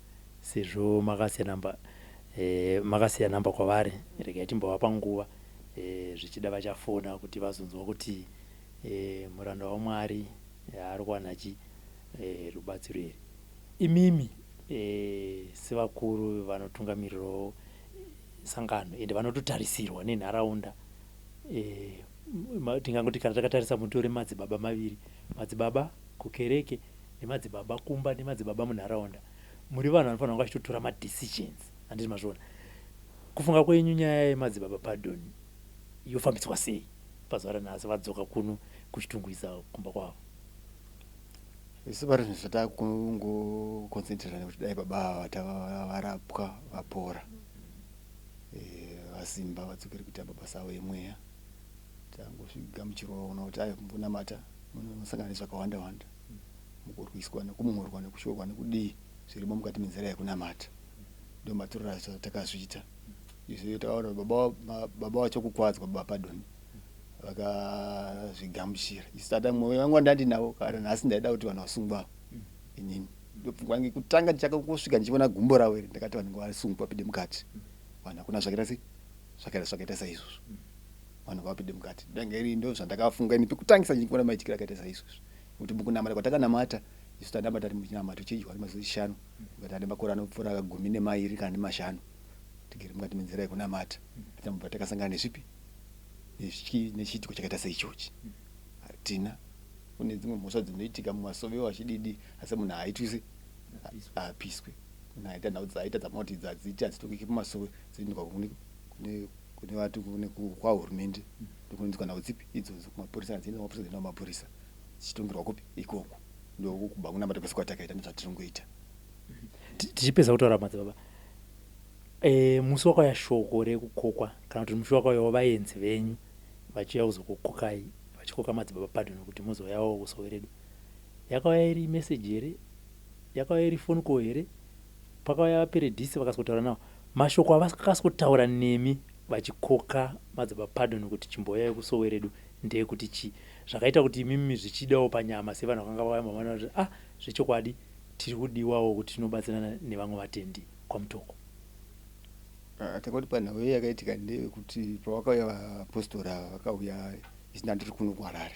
sezvo makasiya namba eh, makasiya namba kwavari regai timbovapa nguva. Zvichida vachafona kuti vazonzwa kuti muranda waMwari ari kuwana chi rubatsiro here. Imimi sevakuru vanotungamirirawo sangano ende vanototarisirwa nenharaunda, tingangoti kana takatarisa mutori madzibaba maviri, madzibaba kukereke nemadzibaba kumba nemadzibaba munharaunda, muri vanhu vanofanira kunge vachitotora madecisions, handiti mazviona? Kufunga kwenyu, nyaya yemadzibaba Pardon yofambiswa sei pazuva ranhasi vadzoka kuno kuChitungwiza kumba kwavo? Isu pari zvinhu zvatakungoconcentrata nekuti dai baba ava varapwa, vapora, vasimba, vadzokere kuita mabasa avo emweya. Tangozvigamuchirawo kuti aiwa, mukunamata munosangana nezvakawanda wanda, mukurwiswa nekumhurwa nekushorwa nekudii, zvirimo mukati menzira yekunamata. Ndo matorero acho takazviita izvo. Takaona baba vacho kukwadzwa, baba Pardon vakazvigamuchira. Isu tata mwoyo wangu wandandinawo kana nhasi, ndaida kuti vanhu vasungwa. Inini ndopfungwa yangu kutanga ndichakangosvika ndichiona gumbo ravo iri, ndakati vanhu ngavasungwe, vapinde mukati. Vanhu hakuna zvakaita sei, zvakaita saizvozvo, vanhu ngavapinde mukati. Danga iri ndo zvandakafunga ini pekutangisa ndichikuona maitikiro akaita saizvozvo, nekuti mukunamata kwatakanamata isu, tanamata tiri muchinamato chedyo ari mazuva echishanu, ukati ane makore anopfuura 12 kana nemashanu tigere mukati menzira yekunamata, atambobva takasangana nezvipi nechiitiko chakaita seichochi. Hatina. Kune dzimwe mhosva dzinoitika mumasovewo achididi, asi munhu haaitwi, apiswe. Munhu aita nhau dzaaita dzamunoti dzadziiti hadzitongeki mumasowe, dzinoendwa kune vatu kwahurumende, ndokunoinzwa nhau dzipi idzodzo kumapurisa. Dzienda kumapurisa, dzienda kumapurisa, dzichitongerwa kupi? Ikoko. Ndokubva kunamata kwese kwatakaita nezvatiringoita. Tichipedza kutaura, madzibaba, musi wakauya shoko rekukokwa, kana kuti musi wakauyawo vaenzi venyu vachiuya kuzokukokai, vachikoka madzibaba Pardon kuti muzouyawo kusowe redu, yakauya iri meseji here? Yakauya iri phone call here? Pakauya vaperedhisi vakasikotaura navo, mashoko avakasikotaura nemi vachikoka madzibaba Pardon kuti chimbouyai kusowe redu ndeyekuti chii? Zvakaita kuti imimi zvichidawo panyama sevanhu vakanga vauya mamana kuti, ah, zvechokwadi tiri kudiwawo kuti tinobatsirana nevamwe vatendi kwaMutoko? Ah, takati panhau iyi yakaitika ndeyekuti pavakauya vapostori ava, vakauya isina ndiri kuno kuHarare.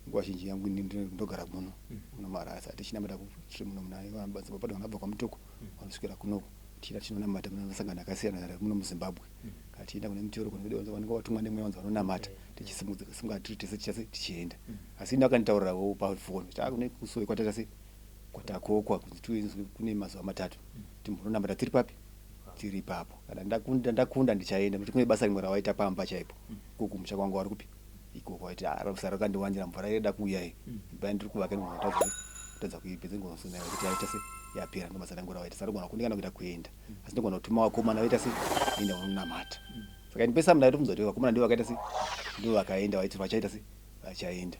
Nguva zhinji yangu ini ndogara muno muno muHarare, saka tichinamata tiri muno muna madzibaba vanobva kwaMutoko, vanosvikira kunoku, tichienda tichinonamata muna masangano akasiyana siyana muno muZimbabwe. Kana tichienda kune mutero, kune vanenge vatumwa nemweya vanzi vanonamata, tichisimuka tiri tese tichase tichienda. Asi ini akanditaurirawo pafoni kuti kune kusowe kwataita sei, kwatakokwa kunzi tiuye kune mazuva 3 timbononamata tiri papi, tiri ipapo. Kana ndakunda, ndakunda, ndichaenda, nokuti kune basa rimwe ravaita pamba chaipo kukumusha kwangu vari kupi ikoko. Vaiti basa rakandiwanzira, mvura irida kuuya iyi, imba yandiri kuvaka inogona kutadza kuipedza, inogona kuti yaita se yapera. Ndo basa rangu ravaita, saka ndogona kundikana kuita kuenda, asi ndogona kutuma vakomana vaita se enda unonamata. Saka ini pesa ndaitofunza kuti vakomana ndivo vakaita se ndivo vakaenda, vaiti vachaita se vachaenda.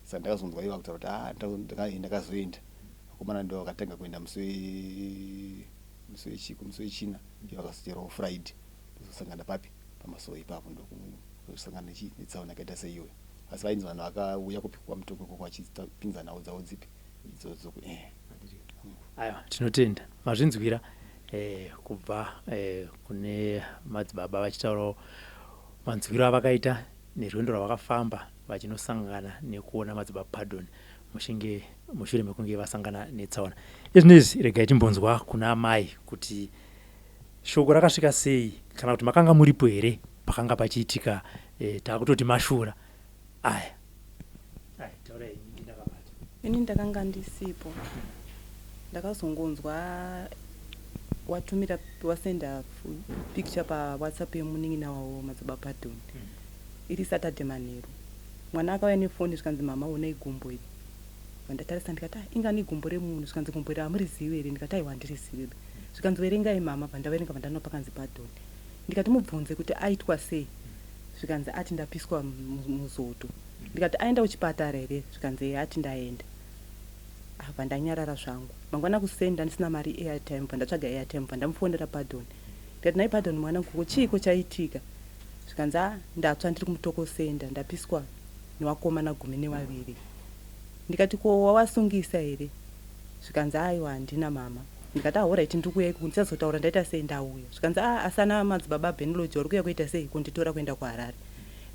Saka ndakazonzwa ivo vakutaura kuti ndakazoenda, vakomana ndo vakatanga kuenda musi wechiko, musi wechina, ivo vakazoterawo Friday. Tozosangana papi? Pamasowe ipapo, ndokusangana netsaona yakaita seiyoyo. Asi vainzi vanhu vakauya kupi? KwaMutoko ikoko, vachipinza nhau dzavo dzipi idzodzo. Aiwa, tinotenda. Mazvinzwira kubva kune madzibaba vachitaurawo manzwiro avakaita nerwendo rwavakafamba vachinosangana nekuona madzibaba Pardon mushinge mushure mekunge vasangana netsaona. Izvinezvi regai timbonzwa kuna amai kuti shoko rakasvika sei, kana kuti makanga muripo here pakanga pachiitika taakutoti mashura aya. Ai, taurai, ndakabata. Ini ndakanga ndisipo. Ndakazongonzwa watumira, wasenda picture paWhatsApp yemunin'ina wavo madzibaba Pardon, iri Saturday manheru. Mwana akauya nefoni, zvikanzi, "Mama, onai gumbo iri." Vandatarisa ndikati, "Ah, ingani gumbo remunhu?" Zvikanzi, "Gumbo iri hamurizivi here?" Ndikati, "Aiwa, handirizivi." Zvikanzi, "Verengai, mama." Pandaverenga, pandanoona pakanzi Pardon. Ndikati, "Mubvunze kuti aitwa sei." Zvikanzi, "Ati ndapiswa muzoto." Ndikati, "Aenda kuchipatara here?" Zvikanzi, "Ehe, ati ndaenda." Abva ndanyarara zvangu. Mangwana kuseni ndandisina mari airtime, bva ndatsvaga airtime, bva ndamufonera Pardon. Ndikati, "Nhai Pardon mwana guko, chiiko chaitika?" Zvikanzi, "A, ndatsva ndiri kuMutoko Center, ndapiswa nevakomana 12." Ndikati, "Ko wawasungisa here?" Zvikanzi, "Aiwa, handina, mama." Ndikati ahoraiti ndiri kuuya iko, ndichazotaura ndaita sei ndauya. Zvikanzi a asi ana madzibaba Benlogi vari kuuya kuita sei kunditora kuenda kuHarare.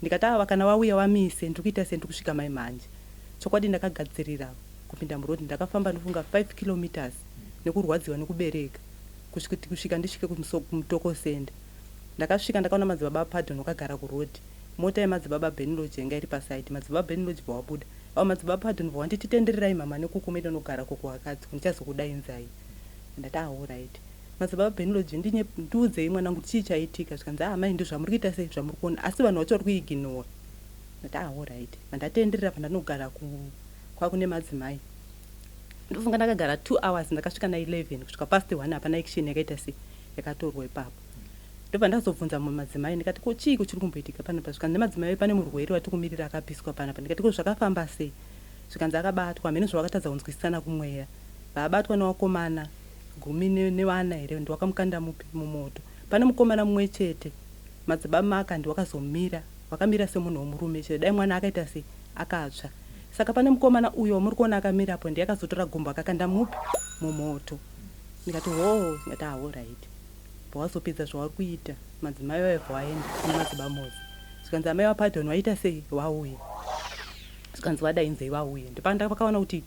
Ndikati ava kana vauya vamise, ndiri kuita sei, ndiri kusvika mai manje. Chokwadi ndakagadzirira kupinda murodhi, ndakafamba ndofunga 5 kilometers nekurwadziwa nekubereka kusvika ndisvike kuMutoko Center. Ndakasvika ndakaona madzibaba Pardon vakagara kurodhi, mota yemadzibaba Benlogi yanga iri pasaidi. Madzibaba Benlogi bva wabuda, avo madzibaba Pardon bva wanditi tendererai mama nekuku muende nogara kukuvakadzi, ndichazokudainzai. Ndati ahorit. Madzibaba Benlogi, ndiudzei mwanangu, chii chaitika? Zvikanzi amai, ndozvamuri kuita sei, zvamuri kuona, asi vanhu vacho vari kuignora. Ndati ahorit. Vandatenderera pandanogara kwakune madzimai. Ndofunga ndakagara 2 hours, ndakasvika na11 kusvika past 1, hapana action yakaita sei yakatorwa ipapo. Ndobva ndazobvunza madzimai, ndikati ko chiiko chiri kumboitika panapa? Zvikanzi nemadzimai, pane murwere watiri kumirira akapiswa panapa. Ndikati ko zvakafamba sei? Zvikanzi akabatwa, hamene zvavakatadza kunzwisisana kumweya, vaabatwa nevakomana 14 here, ndiwakamukanda mupi mumoto. Pane mukomana mumwe chete, madzibaba Maka, ndiwakazomira, vakamira semunhu womurume chete, dai mwana akaita sei akatsva. Saka pane mukomana uyo wamuri kuona akamirapo, ndiye akazotora gumbo akakanda mupi mumoto. Ndikati hoo. Ndikati ahorit. Bvawazopedza zvavari kuita madzimai vaibva vaenda kuna madzibaba Mozi. Zvikanzi amai vaPardon vaita sei vauya. Zvikanzi vadainzei vauye. Ndopandakaona kuti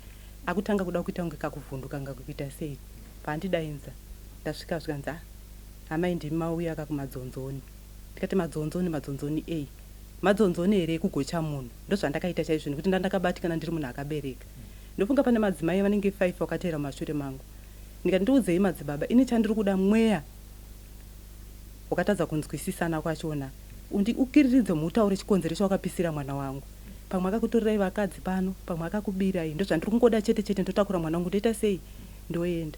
akutanga kuda kuita kunge kakuvhunduka, nga kuita sei. Paandidainza ndasvika, zvikanzi a amai, ndimi mauya ka kumadzonzoni? Ndikati madzonzoni? Madzonzoni ei? Madzonzoni here ekugocha munhu? Ndozvandakaita chaizvo nekuti ndandakabatikana, ndiri munhu akabereka. Ndofunga pane madzimai vanenge 5 vakateera mumashure mangu. Ndikati ndiudzei madzibaba, ini chandiri kuda, mweya wakatadza kunzwisisana kwachona, ukiriridze muutaure chikonzero chawakapisira mwana wangu. Pamwe akakutorerai vakadzi pano, pamwe akakubirai. Ndozvandiri kungoda chete chete, ndotakura mwana wangu, ndoita sei, ndoenda.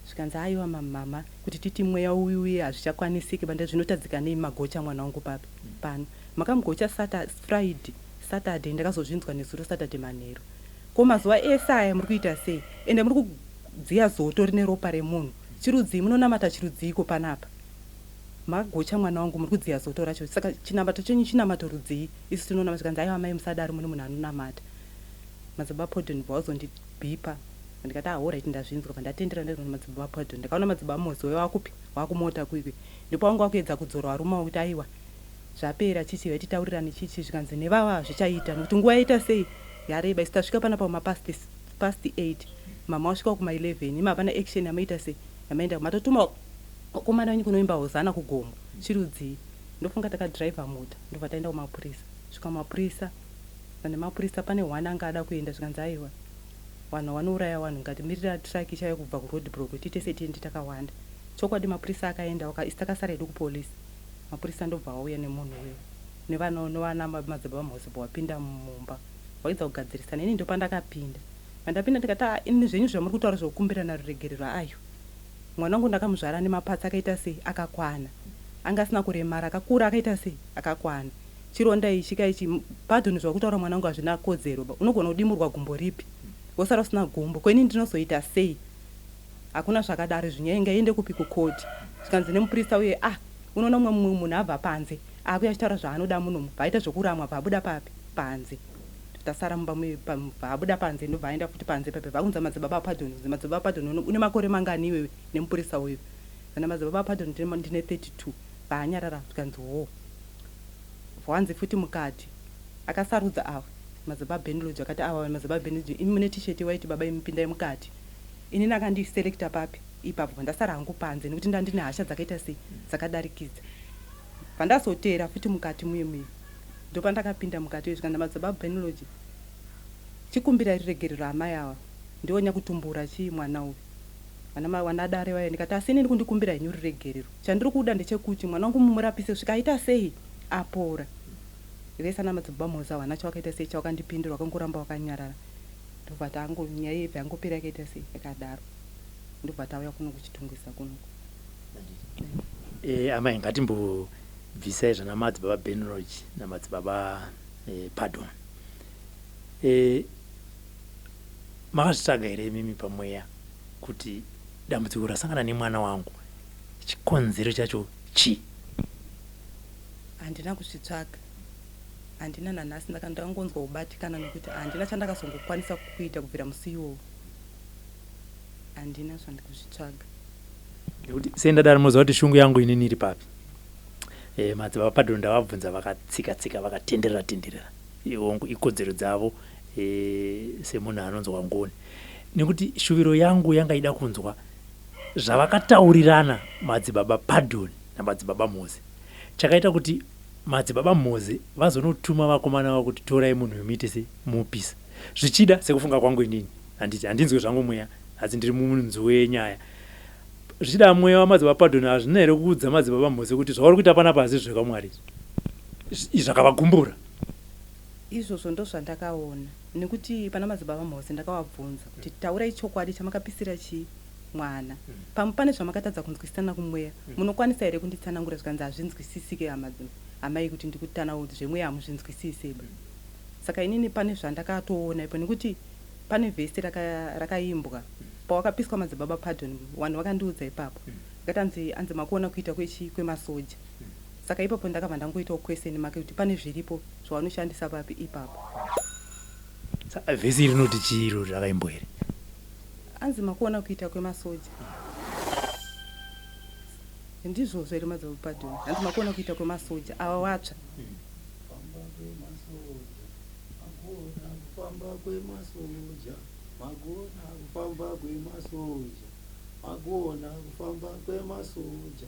Zvikanzi aiwa mama, kuti titi mweya uyu uye hazvichakwanisiki banda, zvinotadzika nei magocha mwana wangu papi pano? Makamugocha Friday, Saturday ndakazozvinzwa nezuro Saturday manheru. Ko mazuva ese aya muri kuita sei? Ende muri kudziya zoto rine ropa remunhu, chirudzii? Munonamata chirudziiko panapa? Magocha mwana wangu, muri kudziya zoto racho, saka chinamato chenyu chinamato rudzii? Isu tinonamata. Zvikanzi aiwa mai, musadaro, mune munhu anonamata. Madzibaba Pardon bva wazondibhipa. Ndikati ahorit, ndazvinzwa. Pandatendera ndaiona madzibaba Pardon, ndakaona madzibaba Mozi wakupi wakumota kwikwi, ndipo wanga wakuedza kudzora varume kuti aiwa zvapera, chichi vaititaurirani chichi. Zvikanzi nevava hazvichaita nekuti nguva yaita sei yareba, isu tasvika panapa kumapast past 8, mama wasvika kuma11, imi hapana action yamaita sei yamaenda, matotuma vakomana venyu kunoimba hozana kugomo, chirudzii? Ndofunga takadhiraivha mota, ndobva taenda kumapurisa. Svika mapurisa nemapurisa, pane one anga ada kuenda. Zvikanzi aiwa, vanhu vanouraya vanhu, ngatimirira truck chaiyo kubva kuroad block, tiite setiendi takawanda. Chokwadi mapurisa akaenda, isu takasara hedu kupolisi. Mapurisa ndobva vauya nemunhu uyo nevana madzibaba Mhozi, wapinda mumba waedza kugadzirisana. Ini ndopandakapinda. Pandapinda ndikati a ini zvenyu zvamuri kutaura zvokukumbirana ruregerero, ayo mwana wangu ndakamuzvara nemapatsi akaita sei akakwana, anga asina kuremara, akakura akaita sei akakwana. Chironda ichi kaichi, Pardon, zvakutaura mwana wangu hazvina kodzero. Unogona kudimurwa gumbo ripi wosara usina gumbo, kweni ndinozoita sei? Hakuna zvakadaro, zvinyaya ngaiende kupi? Kukoti. Zvikanzi nemupurisa uye ah, unoona mumwe munhu abva panze akuya achitaura zvaanoda munomu, bvaita zvokuramwa, bvabuda papi panze. Tasara mumba, bvaabuda panze, ndobva aenda futi panze pepe, bvakunza madzibaba Pardon. Kunzi madzibaba Pardon, une makore mangani iwewe? Nemupurisa uyu kana madzibaba Pardon, ndine 32. Bvaanyarara. Zvikanzi ho, bvanzi futi mukati akasarudza ava madzibaba Benlogi. Akati ava madzibaba Benlogi, imi mune T-shirt waiti baba, imi pindai mukati. Inini akandiselekta papi ipapo, ndasara hangu panze nekuti ndandine hasha dzakaita sei dzakadarikidza. Pandazotera futi mukati muye muye, ndopandakapinda mukati zvikanzi madzibaba Benlogi, chikumbira ruregerero amai ava, ndiwo nyakutumbura chii mwana uyu wanadare vaya. Ndikati asi inini kundikumbira henyu ruregerero, chandiri kuda ndechekuti mwana wangu mumurapise kusvika aita sei apora. Vese ana madzibaba Moza havana chawakaita sei chawakandipindura, wakangoramba wakanyarara. Ndobva tango nyaya yebva yangopera yakaita sei yakadaro, ndobva tauya kuno kuChitungwiza kunoku. Amai, ngatimbobvisai zvana madzibaba Benroge namadzibaba Pardon. Makazvitsvaga here imimi pamweya kuti dambudziko rasangana nemwana wangu chikonzero chacho chii? Handina kuzvitsvaga, handina nanhasi. Ndakangonzwa kubatikana nekuti handina chandakazongokwanisa kuita kubvira musi iwowo. Handina zvandikuzvitsvaga. Nekuti sendadaro munoziva kuti shungu yangu inini iri papi. E, madzibaba Pardon ndavabvunza vakatsika tsika vakatenderera tenderera. Hongu ikodzero dzavo e, semunhu anonzwa ngoni. Nekuti shuviro yangu yanga ida kunzwa zvavakataurirana madzibaba Pardon namadzibaba Mhoze. Chakaita kuti madzibaba Mhoze vazonotuma vakomana vavo kuti torai munhu uyu muite se mupisa. Zvichida sekufunga kwangu inini handiti handinzwe zvangu mweya asi ndiri munzwi wenyaya. Zvichida mweya wamadzibaba Pardon hazvina here kuudza madzibaba Mhoze kuti zvauri kuita panapa hazisi zvekwaMwari izvi. Izvi zvakavagumbura. Izvozvo ndozvandakaona nekuti pana madzibaba Mhoze ndakavabvunza kuti taurai chokwadi chamakapisira chii mwana. Pamwe pane zvamakatadza kunzwisisana kumweya munokwanisa here kunditsanangura zvikanzi hazvinzwisisike hama amai kuti ndikutanaudze zvemweya hamuzvinzwisiseba. Saka inini pane zvandakatoona ipo nekuti pane vhesi rakaimbwa pawakapiswa madzibaba Pardon vanhu vakandiudza ipapo vakati anzi anzi makuona kuita kwechi kwemasoja saka ipapo ndakabva ndangoitawo question mark kuti pane zviripo zvavanoshandisa papi ipapo. Saka vhesi iri rinoti chii iro rakaimbwa iri? Anzi makuona kuita kwemasoja. Ndizvozvo here madzibaba Pardon? Hanzi makuona kuita kwemasoja ava watsva. Kufamba kwemasoja, magona kufamba kwemasoja, magona kufamba kwemasoja, magona kufamba kwemasoja.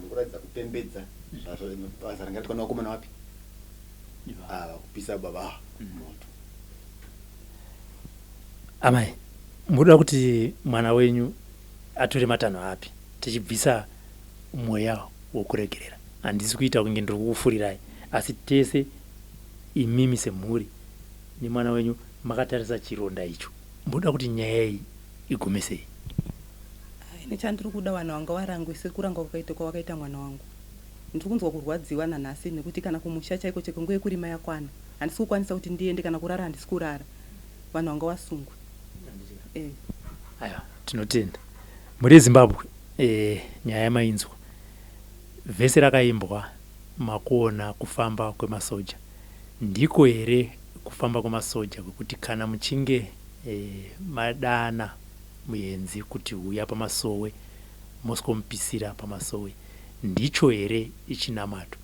Kuratidza kupembedza basa ranga raitwa nevakomana vapi ava kupisa baba moto. Amai, munoda kuti mwana wenyu atore matanho api tichibvisa mweya wokuregerera? Handisi kuita kunge ndiri kukufurirai, asi tese imimi semhuri nemwana wenyu makatarisa chironda icho. Munoda kuti nyaya iyi igume sei? Ini chandiri kuda vanhu ava ngavarangwe sekurangwa kwakaita kwavakaita mwana wangu. Ndiri kunzwa kurwadziwa nanhasi nekuti kana kumusha chaiko chaiko nguva yekurima yakwana handisi kukwanisa kuti ndiende kana kurara handisi kurara. Vanhu ava ngavasungwe. Eh. Aiwa, tinotenda. Mhuri yeZimbabwe, eh, nyaya yamainzwa. Vhesi rakaimbwa makuona kufamba kwemasoja. Ndiko here kufamba kwemasoja kwekuti kana muchinge eh, madana muenzi kuti huya pamasowe mosikomupisira pamasowe ndicho here chinamato?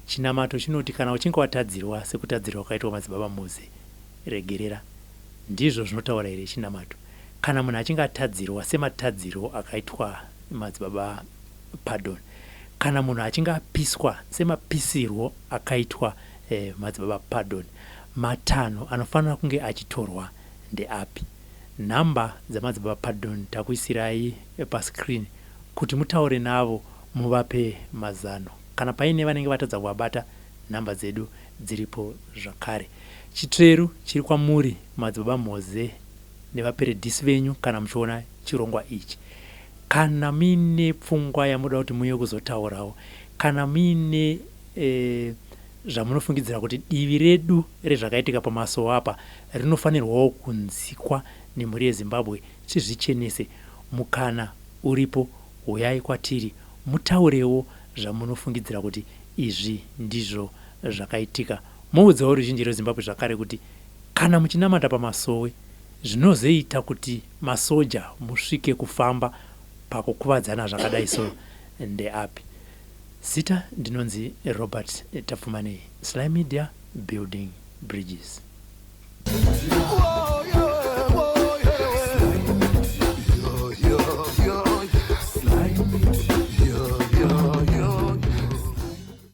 Chinamato chinoti kana uchinge watadzirwa sekutadzirwa kwakaitwa madzibaba Moze regerera. Ndizvo zvinotaura here chinamato? Kana munhu achinge atadzirwa sematadzirwo akaitwa madzibaba Pardon. Kana munhu achinge apiswa semapisirwo akaitwa eh, madzibaba Pardon. Matanho anofanira kunge achitorwa ndeapi? Number dzamadzibaba Pardon takuisirai pascreen kuti mutaure navo muvape mazano. Kana paine vanenge vatadza kuvabata number dzedu dziripo zvakare. Chitsveru chiri kwamuri madzibaba Mhoze nevaperedhisi venyu kana muchiona chirongwa ichi. Kana muine pfungwa yamunoda kuti muuye kuzotaurawo, kana muine e, zvamunofungidzira kuti divi redu rezvakaitika pamasowe apa rinofanirwawo kunzikwa nemhuri yeZimbabwe tizvichenese, mukana uripo huyai kwatiri mutaurewo zvamunofungidzira kuti izvi ndizvo zvakaitika. Moudzawo ruzhinji rweZimbabwe zvakare kuti kana muchinamata pamasowe zvinozoita kuti masoja musvike kufamba pakukuvadzana zvakadai so ndeapi. Zita ndinonzi Robert Tapfumanei. Sly Media, building bridges.